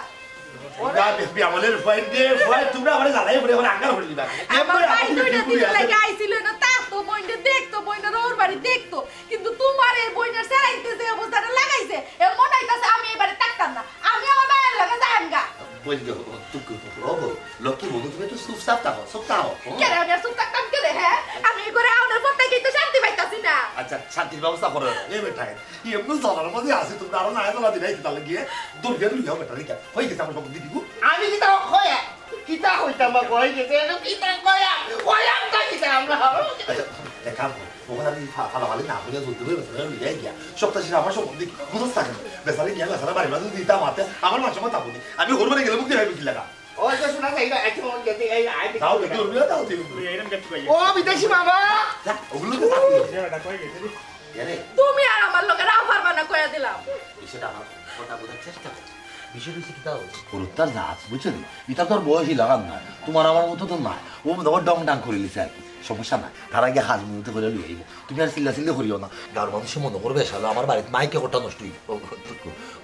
ওরা বে-, বে-, আমাদের ভয় দে, ভয় তোমরা আমারে জ্বালাই পড়ে, আমারে আঙ্গার করে দিবা। আমার এমনি ভাই আমাদের দুইটা ভিতরে দিন আছে। লাগে আইছিল না, তা তো বইনটা দেখতো, বইনটা ওর বাড়ি দেখতো। কিন্তু তোমার এই বইনের সেরাইতে যে অবস্থাটা লাগাইছে, এর মনে হইতাছে আমি এই বাড়ি থাকতাম না। আমি আমার ভাইয়ের লগে যাইমগা। বললো, তুই কি করবো? ও বউ, লক্ষ্মী বউ, তুমি একটু চুপচাপ থাকো, চুপ থাকো, হুম? কেন আমি আর চুপ থাকতাম কেন, হ্যাঁ? আমি এই ঘরে আওয়ানোর পর থেকেই তো শান্তি পাইতাছি না। আচ্ছা, শান্তির ব্যবস্থা করো। এ বেটা, কি এমন জ্বালার মধ্যে আছি, তোমরা আরো না জ্বালা দিলাই, কি তাহলে গিয়ে দূর গিয়ে লইয়া বেটা, রেখে হয়ে গেছে আমার সব দিদি। আমি কিতা কইয়া? কিতা কইতাম বা কই গেছে? এটা কিতা কইয়া? কইয়াম তা কিতা আমরা? আচ্ছা, এক কাম করো, ওখানে আমি ফা-, ফালাফালি না করিয়া বলতে পারি, বেচারা লইয়া গিয়া। সপ্তাহ শেষে আমার সম্বন্ধে বুঝতে থাকে না। বেচারা গিয়া, বেচারা বাড়ি বাড়ি দিতে আমাতে, আমার মান সম্মান থাকবো না। আমি ঘর বাড়ি গেলে মুক্তি পাইবো কি লাগা? ওই যে শোনা যায়, এই, এই, এই, এই, এই, যাও, বেটি, ওগুলো যাও, তুই। তুই এরম গেট পাইয়া। ও, বিদেশি মামা! যা, ওগুলো তো থাকবে। এ বেটা, কই গেছে রে? এরে। তুমি আর আমার লগে রাও পারবা না, কইয়া দিলাম। বিষয়টা আমার কথা বোঝার চেষ্টা করো। বিষয়টা হচ্ছে কিতা হচ্ছে? গরুর তার জাত, বুঝছো নি? ইটা তো আর বয়সী লাগান না। তোমার আমার মতো তো না। ও মনে হয় ডং ডাং করে লিছে আর কি। সমস্যা না। তারা গিয়ে হাজ মুহূর্তে করে লই আইবো। তুমি আর চিল্লা চিল্লি করিও না। গাঁওর মানুষে মনে করবে, "শালা আমার বাড়িত মাইকে কোটা নষ্ট হইব।"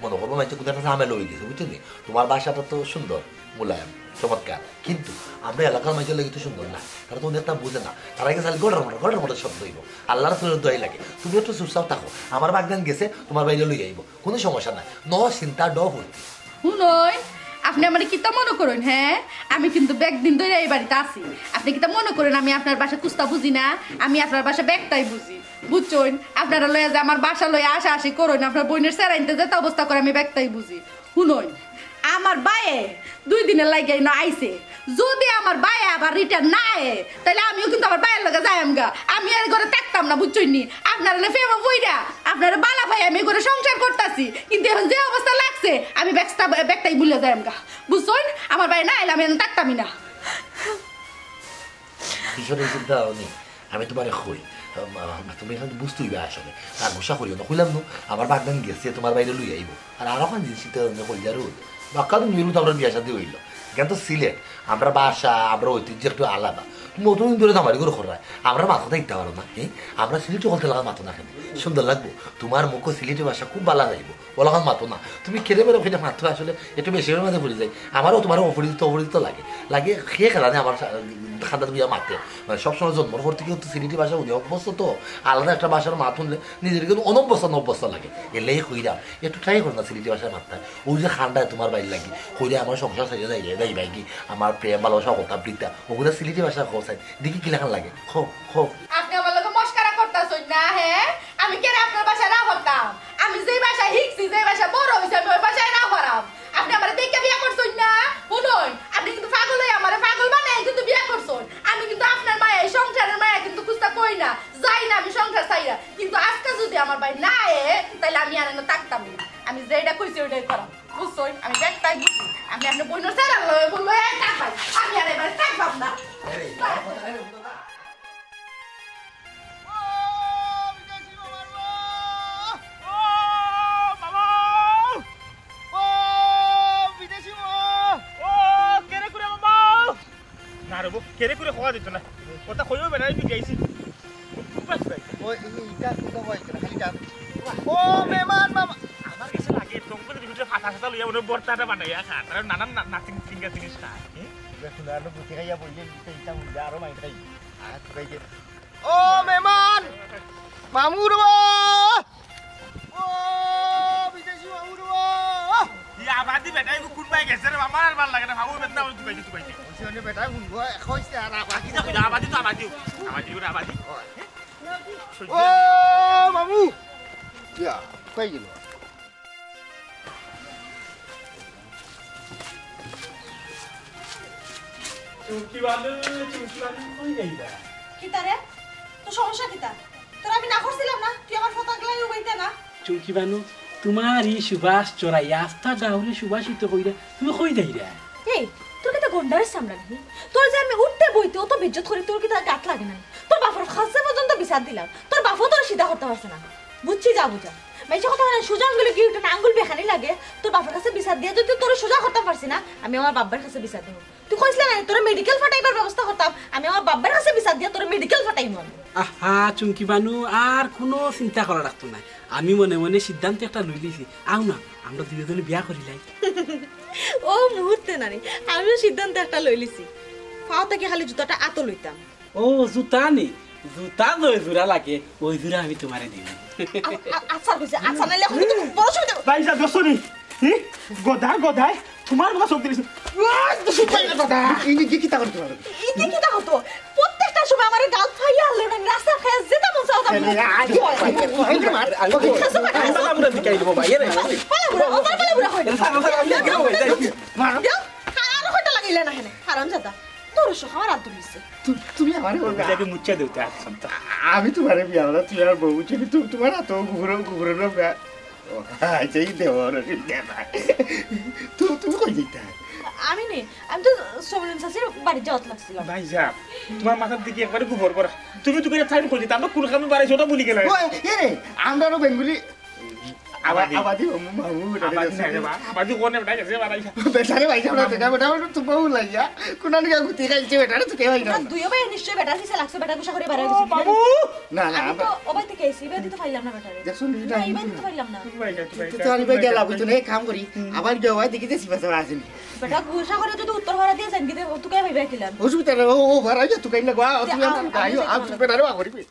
মনে করবো মাইকে কোথায় একটা ঝামেলা হয়ে গেছে, বুঝছো নি? তোমার বাসাটা তো সুন্দর, মোলায়েম, চমৎকার। কিন্তু আমরা এলাকার মাইকে লাগে তো সুন্দর না। তারা তো অনেকটা বুঝে না। তারা গেছে খালি গড়র মড়র, গড়র মড়র শব্দ হইব। আল্লাহর রাসূলের দোয়াই লাগে। তুমি একটু চুপচাপ থাকো। আমার বাগদান গেছে, তোমার বাইরে লই আইবো। কোনো সমস্যা নাই। ন চিন্তা ড ফুর্তি। হুনইন, আপনে আমারে কিতা মনো করইন, হ্যাঁ? আমি কিন্তু বেকদিন ধইরা এই বাড়িত আছি। আপনে কিতা মনো করইন আমি আপনার ভাষা কুস্তা বুঝি না? আমি আপনার ভাষা বেকটাই বুঝি। বুঝছইন? আপনারা লইয়া যে আমার ভাষা লইয়া আশাআশি করইন, আপনার বইনের সেরাইনতে যেতা অবস্থা করে আমি বেকটাই বুঝি। হুনইন, আমার ভাইয়ে দুই দিনর লাগি ইনো আইছে। যদি আমার ভাইয়ে আবার return না আয়, তাইলে আমিও কিন্তু আমার ভাইয়ের লগে যাইমগা। আমি আর ঘরে থাকতাম না, বুঝছইন নি? আপনারা লইয়া প্রেমে পইড়া, আপনারা বালা ভাই, আমি ঘরে সংসার করতাছি, কিন্তু এখন যে অবস্থা লাগছে, আমি বেকটা-, বেকটাই ভুলে যাইমগা। বুঝছইন? আমার ভাই না আইলে আমি এখন থাকতামই না। কিশোরের চিন্তা নেই, আমি তোমারে কই, আম, আম, তুমি এখন বুঝতে হইবে আসলে। আর গুসা করিও না, কইলাম নু, আমার বাগদান গেছে, তোমার বাইরে লই আইবো। আর আরো কোন জিনিস চিন্তা করলে কই যারো? বাক্কা তো নিরু তো আমরা বিয়া শাদী হইল। কেন তো সিলেট, আমরা ভাষা, আমরা ঐতিহ্য একটু আলাদা। তুমি অতদিন ধরে তো আমার ঘরে খরায়, আমরা মাথা দেখতে পারো না, হ্যাঁ? আমরা সিলেটি বলতে লাগা মাথা না কেন? সুন্দর লাগবো, তোমার মুখো সিলেটি ভাষা খুব ভালো যাইবো। ওলাখান মাতো না। তুমি কেড়ে বেড়ে ফেটে মাতো আসলে একটু বেশি মাঝে পড়ে যায়। আমারও তোমার অপরিচিত, অপরিচিত লাগে। লাগে সে খেলা নেই আমার সা-, খান্দাত বিয়া মাতে। মানে সবসময় জন্মর পর থেকে তো সিলেটি ভাষা উনি অভ্যস্ত তো। আলাদা একটা ভাষার মাত শুনলে নিজের কিন্তু অনভ্যস্ত, অনভ্যস্ত লাগে। এলেই কইরাম, একটু try করো না সিলেটি ভাষায় মাততে। ওই যে খান্দায় তোমার বাইর লাগি, কইলে আমার সংসার ছেড়ে যাই, যাই ভাই কি? আমার প্রেম, ভালোবাসা, কথা, বৃদ্ধা, ওগুলা সিলেটি ভাষায় কও চাই। দেখি কিলাখান লাগে। কও, কও। আপনে আমার লগে মস্করা করতাছইন না, হ্যাঁ? আমি কেন আপনার বাসায় রাখতাম? আমি যেই বাসায় হিকছি, যেই বাসায় বড় হইছি, আমি ওই বাসায় রাখতাম। আপনে আমারে দেখে বিয়া করছইন না? হুনইন, আপনে কিন্তু পাগল হইয়া আমারে পাগল বানাই কিন্তু বিয়া করছইন। আমি কিন্তু আপনার মায়া, এই সংসারের মায়া কিন্তু কুস্তা কই না, যাই না আমি সংসার ছাইরা। কিন্তু আজকে যদি আমার ভাই না আয়, তাইলে আমি আর এনে থাকতাম না। আমি যেটা কইছি ওইটাই করাম, বুঝছইন? আমি বেকটাই বুঝি। আমি আপনার বইনের চেহারা লয়ে বললো, "এই থাক ভাই, আমি আর এবারে থাকবাম না।" এই, কথা নাই রে, কথা নাই। ও বিদেশি মামা রে, ও মামা, ও বিদেশি মামা, ও কেরে কুরে মামা। না রে বউ, কেরে কুরে খোয়া দিত না। কথা কইও বেড়াই তুই গাইছি। খুব বাস ভাই। ও, এই, ইটা কথা কয় কেন? হাসপাতাল লইয়া মনে হয় ভর্তাটা বানাইয়া খান, আর নানান না-, নাতিন চিঙ্গা জিনিস খান। হুম? দেখুন, আরো গুটি খাইয়া বইলে দিতে ইচ্ছা করবে, আরো মাইর খাই। আর খাই যে, ও মেহমান! মামু রে বা! ও বিদেশি মামু রে বা! এই আবাদি বেটা, এগু কোন বায় গেছে রে? আমার আর ভালা লাগে না, ভাবু বেদনা আমার দুবাইতে, দুবাইতে। ওই সে অনেক বেটা হুনবো, এখন হইছে আর আবাদি। কিতা কইলা? আবাদি তো আবাদি। আবাদি ওরা আবাদি। ও মামু! ইয়া, কই গেল? চুমকি বানু, চুমকি বানু, কই যাইবা? কিতা রে? তোর সমস্যা কিতা? তোর আমি না করছিলাম না, তুই আমার ফটো গলাই উবাইতে না। চুমকি বানু, তোমার এই সুবাস চড়াইয়া আস্তা গাউরে সুবাসিত কইরা তুমি কই যাইরা? এই, তোর কিতা গন্ডারের চামড়া নাকি? তোর যে আমি উঠতে বইতে অত বেইজ্জত করি, তোর কিতা গাত লাগে না? তোর বাপর কাছে পর্যন্ত বিচার দিলাম, তোর বাপও তোর সিধা করতে পারছে না। বুঝছি যা বুঝা। মাইনষে কথা বলে, সুজা আঙ্গুলে ঘি উঠে না, আঙ্গুল বেখানি লাগে। তোর বাপর কাছে বিচার দিয়া যদি তোরে সুজা করতাম পারছি না, আমি আমার বাব্বার কাছে বিচার দিমু। তুই কইছলে না, তোরে মেডিকেল ফাটাইবার ব্যবস্থা করতাম, আমি আমার বাব্বার কাছে বিচার দিয়া তোরে মেডিকেল ফাটাইমু আমি। আহা, চুমকি বানু, আর কুনু চিন্তা করা লাগতো নায়। আমি মনে মনে সিদ্ধান্ত একটা লইলিছি। আও না, আমরা দুইওজনে বিয়া করিলাই। ও মুহূর্তে নানি, আমিও সিদ্ধান্ত একটা লইলিছি। পাও থাকি খালি জুতাটা আতো লইতাম। ও, জুতা নি? জুতা যে জোড়া লাগে, ওই জোড়া আমি তোমারে দিমু। আ-, আ-, আচ্ছা কইছে, আচ্ছা, নাইলে এখন কিন্তু বড় অসুবিধা। ভাই সাহেব, দোস্ত নি? হি? গদায়, গদায়, তোমার কথা সব দিলিস। ওই, দোস্ত, ভাই না কথা। এই যে কিতা করতে পারো? এই যে কিতা করতো? প্রত্যেকটা সময় আমারে গাল ফাইয়া আনলে না, রাস্তা খাইয়া যেটা মন চাও, ওটা এই যে, আজ কি হয়? এই যে মার। খাসো, খাসো। আমরা দিকে আইবো ভাই, এরে। পালা বুড়া, ও পালা বুড়া হয়। এরে, ছাড়ো, ছাড়ো, আমি যাবো, যাই। মারো। দেও, আর কয়টা লাগাইলে না হেনে, হারামজাদা। তোর সব আমার আদর হইছে। তু-, তুমি আমারে বলবে। তুমি তাকে মুচ্ছা দেও, তে আচ্ছা, তা। আমি তোমারে বিয়া হলো, তুমি আমার বউ, তুমি, তুমি তোমার এত কুকুর, কুকুর লোক, আ-, ও, আচ্ছা, এই দেওয়ার, এই দেওয়ার। তু-, তুমি কই যাইতা? আমি নে, আমি তো সমীরন চাচির বাড়ি যাওয়াত লাগছিলাম। ভাই সাহেব, তোমার মাথার দিকে একবারে গোবর ভরা। তুমি তো করে টাইম কই দিতা, আমরা কোন কামে বাড়াইছি ওটা ভুলি গেলে। ও, এ রে, আমরা আরো বেঙ্গুলি আবাদি। আবাদি, মামু, মামু, বেটা আবাদি গেছে। নাই রে বা, আবাদি কোনে বেটা গেছে, বাড়াই। বেটারে ভাই, আমরা দেখা বেটা, বেটা তো বউ লাগিয়া। কোন আনিকা গুতি খাইছে বেটারে, তো কে ভাই না? দুইও ভাই নিশ্চয় বেটার পিছে লাগছে, বেটা গুসা করে বাড়াই ও, গেছে। বাবু! না, না, আমি তো আমরা ও ভাই থেকে আইছি, এবার দিতে পারলাম না বেটারে। দেখছো, না, এবার দিতে পারলাম না। ভাই, ভাই, তো আমি ভাই গেলাম, বুঝছো না, এক কাম করি। হুম। আবার গিয়ে ভাই দেখি যে সিপা সারা আসেনি। বেটা গুসা করে যদি উত্তর হরা দিয়ে যান, কিন্তু তুই কে ভাই বেকিলাম? অসুবিধা নেই, ও, ও, ভাড়া যা, তুই কাইন্ডা গো, আ, তুই আ, আমার, আ, আইও, আ, আ, তুই বেটারে বার করিবি।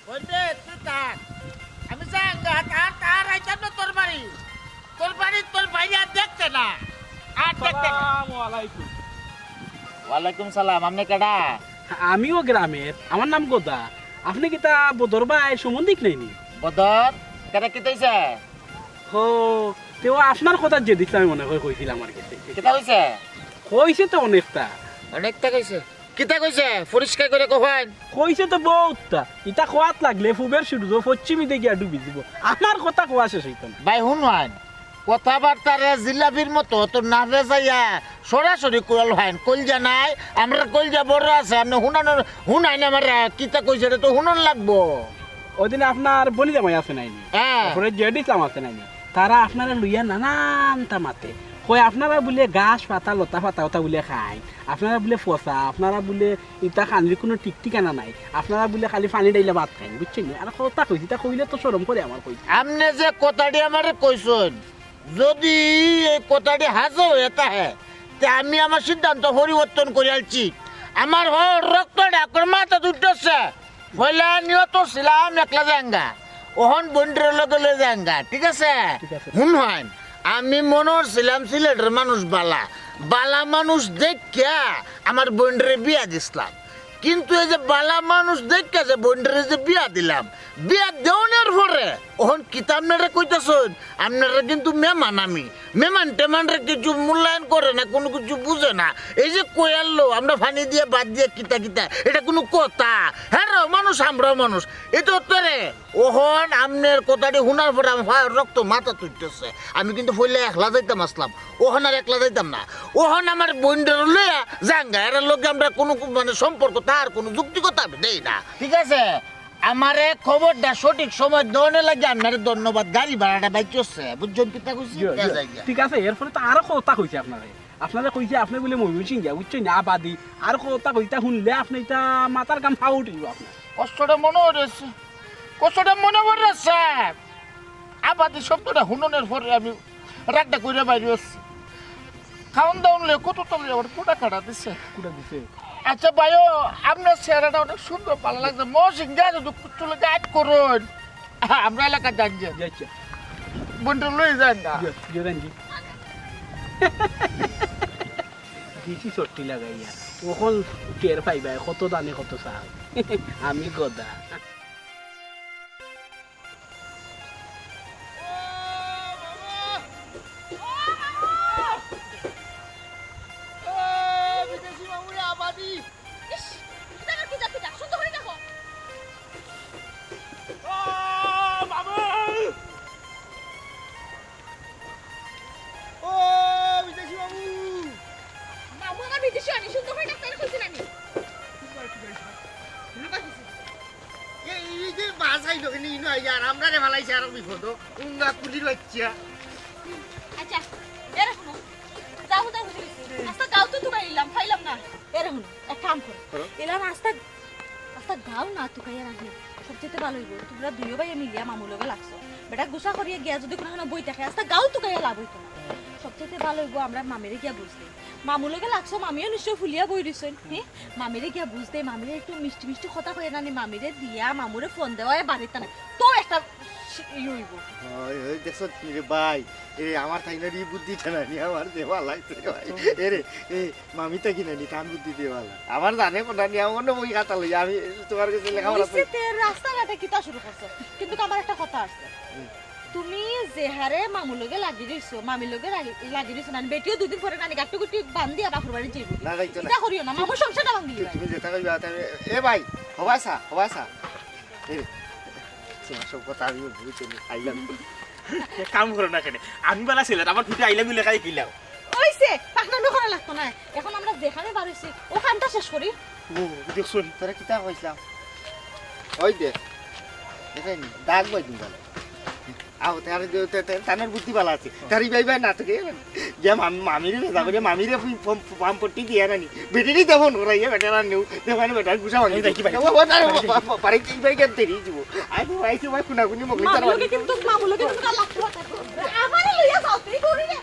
বন্ধে, তুই থাক। আমি যাই, আর, আর, আর আইতাম না তোর বাড়ি। তোর বাড়ি, তোর বাড়ি আর দেখতে না। আর দেখতে না। আসসালামু আলাইকুম। ওয়ালাইকুম সালাম। আপনি কেডা? আমিও গ্রামের। আমার নাম গোদা। আপনি কিতা বদর ভাই সম্বন্ধিক নাইনি? বদর? কেডা কিতা হইছে? হো, তেও আপনার কথা যে দিছিলাম মনে হয় কইছিলাম আর কি। কিতা কইছে? কইছে তো অনেকটা। অনেকটা কইছে? কিতা কইছে? পরিষ্কার করে কইন। কইছে তো বহুতটা। ইতা কওয়াত লাগলে পূবের সূর্য পশ্চিমে গিয়া ডুবি দিব। আমার কথা কওয়া শেষ হইতো না। ভাই, হুনইন। কথাবার্তারে জিলাপির মতো তো না রেজাইয়া সরাসরি কইল হইন। কইলজা নাই, আমরার কইলজা বড় আছে। আপনি হুনানোর, হুনাইন আমার, আহ, কিতা কইছে, এটা তো হুনন লাগবো। ওদিন আপনার বনি জামাই আছে নাইনি? হ্যাঁ। তারপরে জেড ইসলাম আছে নাইনি? তারা আপনারে লইয়া নানানতা মাতে। কয় আপনারা বুলে ঘাস পাতা, লতা পাতা, ওটা বুলে খাইন। আপনারা বুলে ফসা, আপনারা বুলে ইতা খানির কুনু ঠিক ঠিকানা নাই। আপনারা বুলে খালি পানি ঢাইলা ভাত খাইন, বুঝছইন নি? আর কথা কইছি, ইতা কইলে তো শরম করে আমার কইতে। আপনে যে কথাটি আমারে কইছইন, যদি এই কথাটি হাছা হইয়া থাকে, তে আমি আমার সিদ্ধান্ত পরিবর্তন করিয়ালছি। আমার হর রক্ত ডাকর মাথা উঠতেছে। পয়লা নিয়ত ছিলাম একলা যাইমগা, অখন বইনটারে লগে লইয়া যাইমগা, ঠিক আছে? ঠিক আছে। হুনইন, আমি মনো করছিলাম সিলেটর মানুষ বালা, বালা মানুষ দেখিয়া আমার বইনটারে বিয়া দিছলাম, কিন্তু এই যে বালা মানুষ দেখিয়া যে বইনটারে যে বিয়া দিলাম, বিয়া দেওনের পরে অখন কিতা আপনারা কইতাছইন, আপনারা কিন্তু মেহমান আমি, মেহমান টেমানরে কিছু মূল্যায়ন করে না, কুনু কিছু বুঝে না। এই যে কইয়ারলো, আমরা পানি দিয়া ভাত দিয়া কিতা কিতা, এটা কুনু কথা? হেরাও মানুষ, আমরাও মানুষ। এই তো উত্তরে, অখন আপনার কথাটি হুনার পরে আমার ফার রক্ত মাথাত উঠতেছে। আমি কিন্তু পয়লা একলা যাইতাম আছলাম, অখন আর একলা যাইতাম না। অখন আমার বইনটারে লইয়া যাইমগা, এরার লগে আমরা কুনু কু-, মানে সম্পর্ক, তার কুনু যুক্তিকতা আমি দেই না। ঠিক আছে? আমারে খবরটা সঠিক সময় দেওনের লাগি আপনারে ধন্যবাদ। গাড়ি ভাড়াটা বাঁচছে, বুঝছইন কিতা কইছি? জি, জি। ঠিক আছে, এরপরে তো আরো কথা কইছে আপনারে। আপনারে কইছে আপনে বুলে ময়মনসিংহ গিয়া, বুঝছইন নি? আবাদি। আর কথা কইতা হুনলে আপনে ইতা মাথার ঘাম ফাও উঠিব আপনার। কষ্টটা মনো অইছে, কষ্টটা মনো অইছে। আবাদি শব্দটা হুননের পরে আমি রাগটা কইরা বাইরে আসছি। খাওন দাওন লইয়া কত তলে আমার পুটা কাটা দিছে। কুটা দিছে? আচ্ছা ভাইও, আপনার চেহারাটা অনেক সুন্দর, ভালা লাগছে। মহসিন গিয়া যদি চুলে গাইড করুন, আমরা এলাকা যান যে। জি আচ্ছা। বন্টু লই যান না। জি, জি, যান জি। দিছি চট্টি লাগাইয়া। অখন টের পাইবা কত দানে কত চা। আমি গদা। ও, বিদেশি মামুর আবাদি। ইস, কিতা, কিতা, কিতা, সুন্দর করি দেখো। ও, মামু! ও, বিদেশি মামু! মামু আমার বিদেশি, আমি সুন্দর করি ডাক্তার কইছি না আমি। এই, এই যে বাস আইলো কেনে, ইনো আইয়া আর আমরারে ফালাইছে আরো বিপদ। উঙ্গা কুলির বাচ্চা। আচ্ছা, এরে হুনো। যাও, যাও, বুঝে গেছি। আস্তা গাউ তো তুকাইলাম, পাইলাম না। এরে হুনো, এক কাম করো। করো। এলা আস্তা, আস্তা গাউ না তুকাইয়া রাখি। সবচেয়ে ভালা অইবো, তুমরা দুইও ভাইয়ে মিলিয়া মামুর লগে লাগছো। বেটা গুসা করিয়া গিয়া যদি কুনুখানো বই থাকে, আস্তা গাউ তুকাইয়া লাভ অইতো না। সবচেয়ে ভালা অইবো, আমরা মামিরে গিয়া বুঝ দেই। মামুর লগে লাগছো, মামিও নিশ্চয় ফুলিয়া বই রইছইন। হে? মামিরে গিয়া বুঝ দে, মামিরে একটু মিষ্টি মিষ্টি কথা কইয়া নানি, মামিরে দিয়া, মামুরে ফোন দেওয়া, এ বাড়িত নাই। তো একটা সি-, ই অইবো। ওই, ওই, দেখছো নি রে ভাই, এ, আমার তাই না রে বুদ্ধিটা নানি, আমার দেওয়া লাগছে রে ভাই। এ রে, এ, মামি তাকি নানি, তান বুদ্ধি দেওয়া লাগে। আমার জানে কোনটা নিয়ে, আমার বই খাতা লই, আমি তোমার কাছে লেখাপড়া করি। নিশ্চয় তে রাস্তাঘাটে কিতা শুরু করছো? কিন্তু আমার একটা কথা আছে। হুম। তুমি যে হারে মামুর লগে লাগি রইছো, মামির লগে লাগি, লাগি রইছো না, বেটিও দুদিন পরে নানি গাট্টু গুটি বান্ধিয়া বাপর বাড়ি যাইবো। না, যাইতো না। কিতা করিও না, মামুর সংসারটা ভাঙিলি তুমি। যেটা কইবা, তাই, এ ভাই, হবাসা, হবাসা। এ রে, তোমার সব কথা আমি বুঝি নি, আইলাম। এক কাম করো না কেনে, আমি বালা ছিলাম, আমার পিঠে আইলাম লেখাই কিলাও। অইছে, পাকনামি করা লাগতো না। এখন আমরা যেখানে বার অইছি, অখানটা শেষ করি। ও, দেখছো নি? তোরা কিতা কইছলাম? ওই দেখ, দেখাই নি, দাগ বাই দিন গেল। আও, তার, তার, তার, তানোর বুদ্ধি বালা আছে। তার ইবাই বাই না তো গেল। গিয়া মাম-, মামিরে ভেজা করে, মামিরে ফি-, ফম-, ফাম পট্টি দিয়া নানি। বেটারি দেবো নোরা, ইয়ে বেটারা নেও। দেখানে বেটার গুসা ভাঙি এই দেখি ভাই। ও, ও, তার, ও, ও, ও, পারে কি ভাই গেল দেরি দিব। আই তো ভাই, কি ভাই, কুনাকুনি মগলি তার মামির লগে বাড়ি। কিন্তু, মামুর লগে কিন্তু কাল লাগতে পারতাম। আমারে লইয়া যাও, তুই করি রে।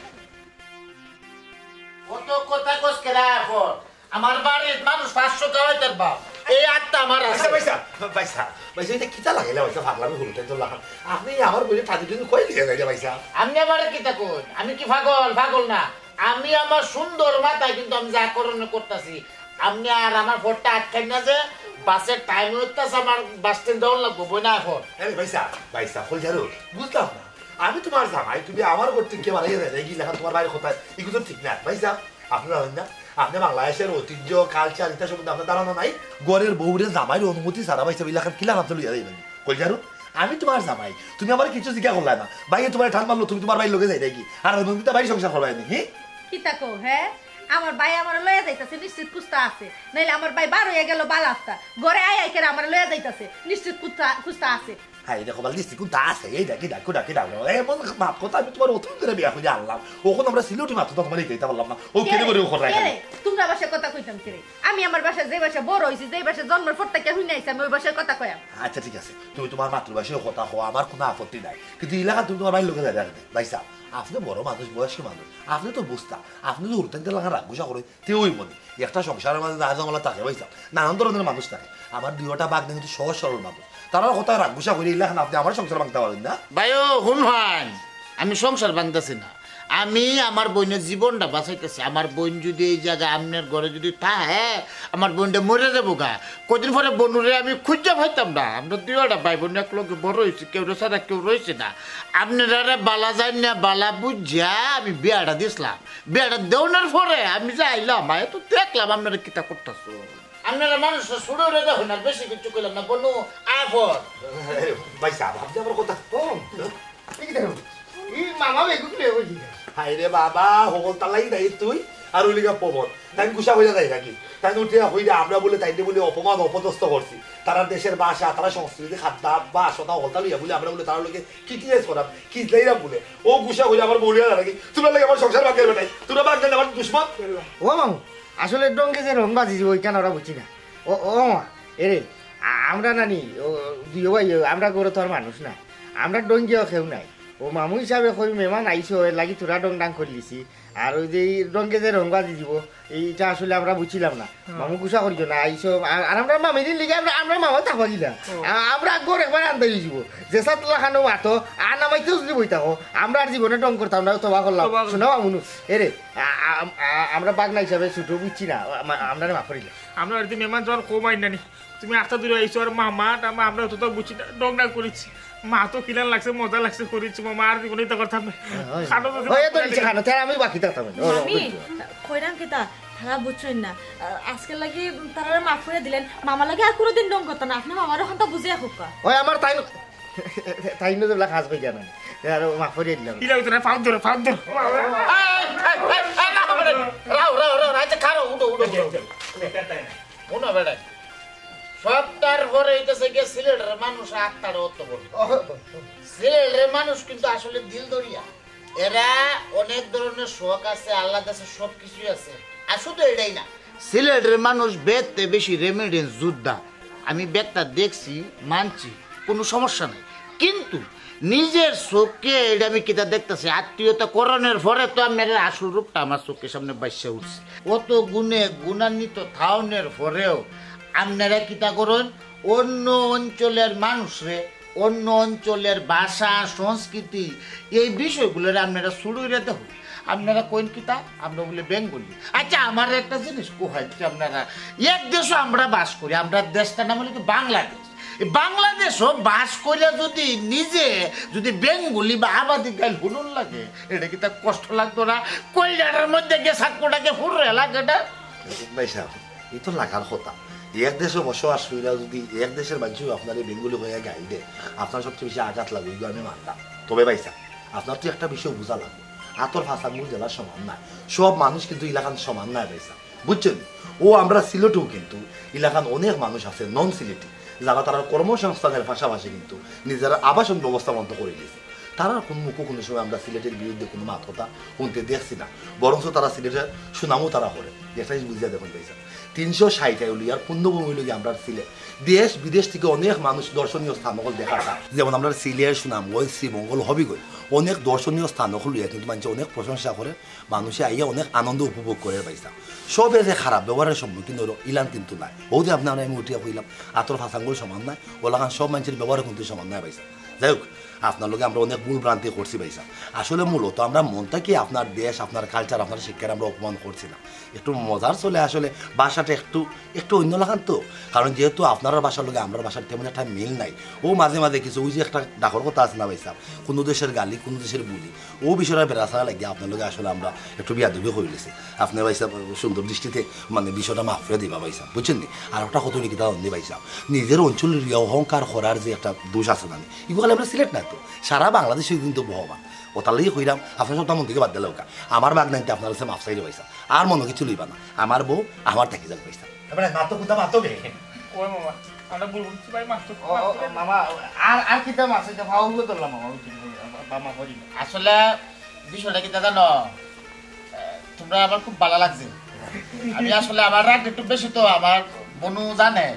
অত কথা কস কেরা এখন? আমার বাড়ির মানুষ পাঁচশো খাওয়াইতার বাপ। এই আটটা আমার আছে। ভাইসা, ভাইসা, ভাইসা, ভাইসা, এটা কিতা লাগাইলা ভাইসা? পাগলামি হলো তাই তো লাগান। আপনি আমার বইনে টানি টুনি কই দিয়ে যাইলে ভাইসা? আপনি আমারে কিতা কইন? আমি কি পাগল? পাগল না। আমি আমার সুন্দর মাথায় কিন্তু আমি যা করণীয় করতাছি। আপনি আর আমার ফোনটা আটকাই না যে বাসের টাইম হইতাছে, আমার বাস স্ট্যান্ড ডাউন লাগবো, বই না এখন। আরে ভাইসা, ভাইসা, খোল ঝাড়ু, বুঝলাম না। আমি তোমার জামাই, তুমি আমার ঘর থেকে বাড়াইয়া দেয়, কি লেখা তোমার বাইরে কোথায়? এগুলো তো ঠিক না, ভাইসা। আপনি জানেন না, আপনি বাংলাদেশের ঐতিহ্য, কালচার, এটা সম্বন্ধে আপনার ধারণা নাই। ঘরের বউরে জামাইর অনুমতি ছাড়া ভাইসা, ওই লেখার কিলা নামতে লইয়া যাইবেন? কই জানো? আমি তোমার জামাই, তুমি আমার কিছু জিজ্ঞা করলা না। ভাইয়ে তোমার ঠান মারলো, তুমি তোমার ভাইর লগে যাই নাকি? আর আমি তো ভাইর সংসার করবাই নি, হি? কিতা কও, হ্যাঁ? আমার ভাই আমার লইয়া যাইতাছে, নিশ্চিত কুস্তা আছে। নাইলে আমার ভাই বার হইয়া গেল বালা আস্তা। ঘরে আই আই করে আমার লইয়া যাইতাছে, নিশ্চিত কুস্তা, কুস্তা আছে। হায় রে, কপাল দিছি, কুন্তা আছে, এই ডাকি ডাকু ডাকি ডাকু। এমন মাত কথা আমি তোমার অত করে বিয়া করে আনলাম। ওখানে আমরা সিলেটি মাত কথা তোমার এই কইতে পারলাম না। ও কেড়ে কেড়ে? করে ওখানে রাখা। কেড়ে? তোমরা ভাষায় কথা কইতাম কেড়ে? আমি আমার ভাষায় যে ভাষায় বড় হইছি, যে ভাষায় জন্মের পর থেকে হুইনা আইছি, আমি ওই ভাষায় কথা কইয়াম। আচ্ছা, ঠিক আছে, তুমি তোমার মাতৃভাষায় কথা কও, আমার কোনো আপত্তি নাই। কিন্তু এলাকা তুমি তোমার ভাইর লগে যাই রাখবে। ভাই সাহেব, আপনি বড় মানুষ, বয়স্ক মানুষ, আপনি তো বুঝতা, আপনি তো হুরুতাইতে লাগা রাগ গুসা করে, তে ওই মনে একটা সংসারের মাঝে যা ঝামেলা থাকে, ভাই সাহেব, নানান ধরনের মানুষ থাকে। আমার দুইটা ভাগ্নে কিন্তু সহজ সরল মানুষ, তারার কথা রাগ গুসা করে এলাকা আপনি আমার সংসার ভাঙতে পারেন না। ভাই, ও হুন হান, আমি সংসার ভাঙতেছি না, আমি আমার বোনের জীবনটা বাঁচাইতেছি। আমার বোন যদি এই জায়গায় আপনার ঘরে যদি থাকে, আমার বোনটা মরে যাবো গা। কদিন পরে বনুরে আমি খুঁজে পাইতাম না। আমরা দুইটা ভাই বোন এক লগে বড় হয়েছি, কেউ ছাড়া কেউ রয়েছে না। আপনারা বালা জান না, বালা বুঝা আমি বিয়াটা দিছিলাম। বিয়াটা দেওয়ানোর পরে আমি যে আইলাম, আয় তো দেখলাম আপনারা কিতা করতেছো। আপনারা মানুষ ছোট হয়ে দেখুন, আর বেশি কিছু কইলাম না। বনু, আয় ফর। ভাই সাহেব, আপনি আমার কথা কম। এই দেখো, এই মামা বেগুন রে ওই দিকে। হায় রে বাবা, হকল তালাই নাই তুই, আর ওই লিগা পবন। তাই গুসা হইয়া যাই নাকি? তাই উঠে হইলে আমরা বলে তাই বলে অপমান অপদস্থ করছি। তারা দেশের ভাষা, তারা সংস্কৃতি, খাদ্যাভ্যাস, ওটা হকলতা লইয়া বলে আমরা বলে তারা লোকে কি কি করাম, কি যাইরাম বলে। ও গুসা হইলে আমার বলিয়া না নাকি? তোমরা লাগে আমার সংসার ভাঙে নাই, তোমরা ভাঙলে আমার দুশ্মন। ও মামু, আসলে ডঙ্গে যে রং বাজিছি ওইখানে ওরা বুঝছি না। ও, ও মা, এরে, আ-, আমরা নানি, ও, দুইও ভাই, ও, আমরা গরু তো আর মানুষ না। আমরা ডঙ্গিও কেউ নাই। ও মামু হিসাবে কই মেহমান আইছো, এর লাগি থুড়া ডং ডাং করিলিছি। আর ওই যে এই রঙে যে রঙ বাজি দিব, এইটা আসলে আমরা বুঝছিলাম না। মামু গুসা করিও না, আইছো। আর, আর আমরা মামির লিগে আমরা, আমরা মামা থাকবা গিলা। আ-, আমরা ঘর একবার আন্দাই দিব। যে সাতলা খানো মাতো, আর নামাইতেও যদি বই থাকো, আমরা আর জীবনে ডং করতাম না, তবা করলাম। তবা করলাম। শোনা মামুনু, এরে, আ-, আ-, আ-, আমরা বাগনা হিসাবে ছোট বুঝছি না, আ-, আমা-, আমরা মাফ করিলাম। আমরা বাড়িতে মেহমান যাওয়ার কম আইন নানি। তুমি আস্তা দূরে আইছো আর মামা, টামা, আমরা অত তো বুঝছি না, ডং ডাং করিছি। মা তো কিলান লাগছে, মজা লাগছে, করিছি, মামা আর জীবনে ইতা করতাম না। হয়, হয়। খানো তো ওই তো নিচে খানো, তাহলে আমি বাকি থাকতাম না। ও, মামি, বুঝছো। কইরাম কিতা, তারা বুঝছইন না। আ-, আজকের লাগি তারারে মাফ করে দিলেন, মামার লাগি আর কোনোদিন ডং করতা না। আপনি মামার ওখানটা বুঝিয়া হোক। ওই আমার তাই, তাই নজরলা কাজ কই জানেন। আর মাফ করে দিলাম। ইলা উঠে না, ফাউত ধরো, ফাউত ধরো। এই, এই, এই, এই, রাও, রাও, রাও, রাও, রাও, আচ্ছা, খাড়ো, উঠো, উঠো, উঠো। কোনো বেড়ায়। সবটার পরে হইতেছে গিয়ে সিলেটের মানুষ আত্মাটা অত বড়। সিলেটের মানুষ কিন্তু আসলে দিল দরিয়া। এরা অনেক ধরনের শখ আছে, আল্লাহ আছে, সব কিছুই আছে। আর শুধু এটাই না, সিলেটের মানুষ বেদতে বেশি রেমিটেন্স যোদ্ধা। আমি বেদটা দেখছি, মানছি, কোনো সমস্যা নাই। কিন্তু নিজের চোখে এটা আমি কিতা দেখতেছি, আত্মীয়তা করণের পরে তো আপনারা আসল রূপটা আমার চোখের সামনে বাইসা উঠছে। অত গুণে গুণান্বিত থাউনের পরেও আপনারা কিতা করেন, অন্য অঞ্চলের মানুষরে, অন্য অঞ্চলের ভাষা, সংস্কৃতি, এই বিষয়গুলোরে আপনারা ছুড়ুইরা দেখুন। আপনারা কইন কিতা? আমরা বলে বেঙ্গলি। আচ্ছা, আমার একটা জিনিস কোহাইতে আপনারা, এক দেশে আমরা বাস করি, আমরা দেশটার নাম হলো কি বাংলাদেশ। এই বাংলাদেশও বাস করিয়া যদি নিজে যদি বেঙ্গলি বা আবাদি গাইল হুনুন লাগে, এটা কিতা কষ্ট লাগতো না? কইলাটার মধ্যে গিয়ে সাতকোটাকে ফুররে লাগে এটা। ভাই সাহেব, এই তো লাগার কথা। এক দেশে বসবাস করিয়া যদি এক দেশের মানুষ আপনার এই বেঙ্গলি হয়ে গাইল দে, আপনার সবচেয়ে বেশি আঘাত লাগবে, এগুলো আমি মানতাম। তবে ভাই সাহেব, আপনার তো একটা বিষয় বোঝা লাগবে, আতর ফাঁসাঙ্গুল জেলা সমান নয়, সব মানুষ কিন্তু এলাকান সমান নয় ভাই সাহেব, বুঝছেন? ও আমরা সিলেটেও কিন্তু এলাকান অনেক মানুষ আছে নন সিলেটি, যারা তারা কর্মসংস্থানের পাশাপাশি কিন্তু নিজেরা আবাসন ব্যবস্থা বন্ধ করে দিয়েছে। তারা কোন মুখে কোনো সময় আমরা সিলেটের বিরুদ্ধে কোনো মাত কথা শুনতে দেখছি না, বরঞ্চ তারা সিলেটের সুনামও তারা করে। একটা জিনিস বুঝিয়া দেখুন ভাই সাহেব, তিনশো ষাট আইলিয়ার পুণ্যভূমি লগে আমরা সিলেট, দেশ বিদেশ থেকে অনেক মানুষ দর্শনীয় স্থান হল দেখা যায়। যেমন আমরা সিলেট, সুনামগঞ্জ, শ্রীমঙ্গল, হবিগঞ্জ, অনেক দর্শনীয় স্থান হল লইয়া কিন্তু মানুষে অনেক প্রশংসা করে, মানুষে আইয়া অনেক আনন্দ উপভোগ করে পাইতাম। সবে যে খারাপ ব্যবহারের সম্মুখীন হলো ইলান কিন্তু নাই। বহুতে আপনার আমি উঠিয়া কইলাম, আতর ফাঁসাঙ্গুল সমান নাই, ওলাখান সব মানুষের ব্যবহারও কিন্তু সমান নাই পাইতাম। যাই হোক, আপনার লগে আমরা অনেক ভুল ভ্রান্তি করছি ভাই সাহেব। আসলে মূলত আমরা মন থাকি আপনার দেশ, আপনার কালচার, আপনার শিক্ষার আমরা অপমান করছি না। একটু মজার চলে আসলে ভাষাটা একটু, একটু অন্য লাখান তো। কারণ যেহেতু আপনার ভাষার লগে আমরার ভাষার তেমন একটা মিল নাই। ও মাঝে মাঝে কিছু ওই যে একটা ডাকর কথা আছে না ভাই সাহেব, কোনো দেশের গালি, কোনো দেশের বুলি, ও বিষয়টা বেড়া ছাড়া লাগে আপনার লগে আসলে আমরা একটু বিয়াদবি করে লিছি। আপনি ভাই সাহেব সুন্দর দৃষ্টিতে মানে বিষয়টা মাফ করে দিবা ভাই সাহেব, বুঝছেন নি? আর একটা কথা লিখে দাও নি ভাই সাহেব, নিজের অঞ্চলের অহংকার করার যে একটা দোষ আছে না, এগুলো আমরা সিলেট না তো, সারা বাংলাদেশে কিন্তু বহমান। ওটার লাগি কইরাম, আপনার সব মন থেকে বাদ দিলে ওকা। আমার বাগনাইতে আপনার কাছে মাফ চাইলে ভাই সাহেব, আর মনে কিছু লইবা না। আমার বউ আমার থাকি যাক ভাই সাহেব। এবারে মাতো কুতা মাতো বে। ওই মামা, আমরা ভুল বুঝছি ভাই, মাফ তো, ও, ও, মাফ করে ও, দে। মামা, আর, আর কিতা মাছ হইতে পাওয়া হলো ধরলাম মামা, ওই তো, বা-, বা-, মামা করি। আসলে বিষয়টা কিতা জানো? আহ, তোমরা আমার খুব ভালো লাগছে। আমি আসলে আমার রাগ একটু বেশি তো, আমার বনু জানে,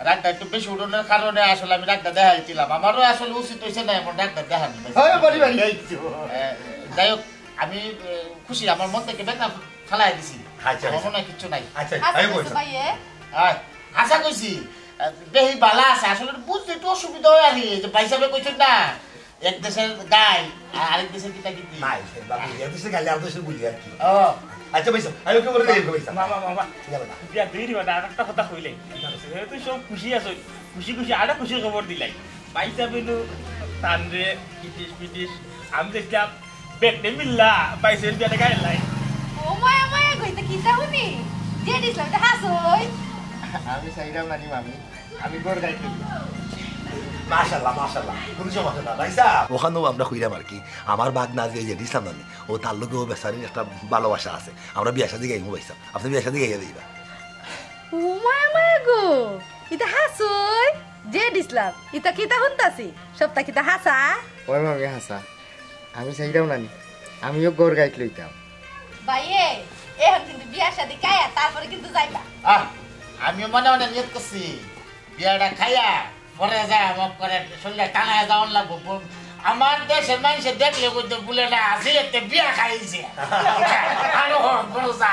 রাগটা একটু বেশি উঠানোর কারণে আসলে আমি রাগটা দেখাইছিলাম। আমারও আসলে উচিত হইছে না এমন রাগটা দেখানি। হয়, বাড়ি, বাড়ি, এই তো। আহ, যাই হোক, আমি, আহ, খুশি, আমার মন থেকে বেদনা ফালাই দিছি। আচ্ছা, আমার আচ্ছা। মনে হয় কিচ্ছু নাই। আচ্ছা, আচ্ছা, আমি আচ্ছা, বলছি। ভাইয়ে। আয়, আশা করছি, আহ, বেহি বালা আছে। আসলে বুঝতে একটু অসুবিধা হয় আর কি, এই যে ভাই সাহেবে কইছেন না, এক দেশের গাই, আর আরেক দেশের কিতা কিতি। নাই, বাবু, এক দেশের গাইলে আর দেশের বুলি আর কি। ও। আচ্ছা, ভাই সাহেব, আমি ওকে বলে দিই, ভাই সাহেব। মামা, মামা। যাবে না। বিয়া দেরি মানে আর একটা কথা কইলে। যেহেতু সব খুশি আছো, খুশি খুশি আরো খুশির খবর দিলাই। ভাই সাহেব এলো, তানরে, পিটিস পিটিস, আমি দেখলাম, বেটে মিল্লা, ভাই সাহেব বিয়াটা গাইলাই। ও মায়া মায়া গো, ইতা কিতা হুনি? যে দিছলাম, ইতা হাছই। আমি চাইরাম নানি মামি, আমি ঘর গাইতে। মাশাআল্লাহ, মাশাআল্লাহ, কোনো সমস্যা না, ভাই সাহেব। ওখানেও আমরা কইরাম আর কি, আমার বাগনা আজকে যে দিছলাম নানি, ও তার লগে ও বেচারির একটা ভালোবাসা আছে। আমরা বিয়া শাদি গাইমু ভাই সাহেব, আপনি বিয়া শাদি গাইয়া দিবা। ও মায়া মায়া গো, ইতা হাছই? যে দিছলাম, ইতা কিতা হুনতাছি? সবটা কিতা হাছা? ওই মামি হাছা, আমি চাইরাম নানি, আমিও ঘর গাইট লইতাম। ভাইয়ে, এখন কিন্তু বিয়া শাদি খাইয়া তারপরে কিন্তু যাইবা। আহ, আমিও মনে মনে নিয়ত করছি, বিয়াটা খাইয়া পরে যায়, আমার করে শরীরে টানায় যাওয়ার লাগবো, ব-, আমার দেশের মানষে দেখলে কইতো বুলে না, সিলেটে বিয়া খাইছে। আরো বড় যা।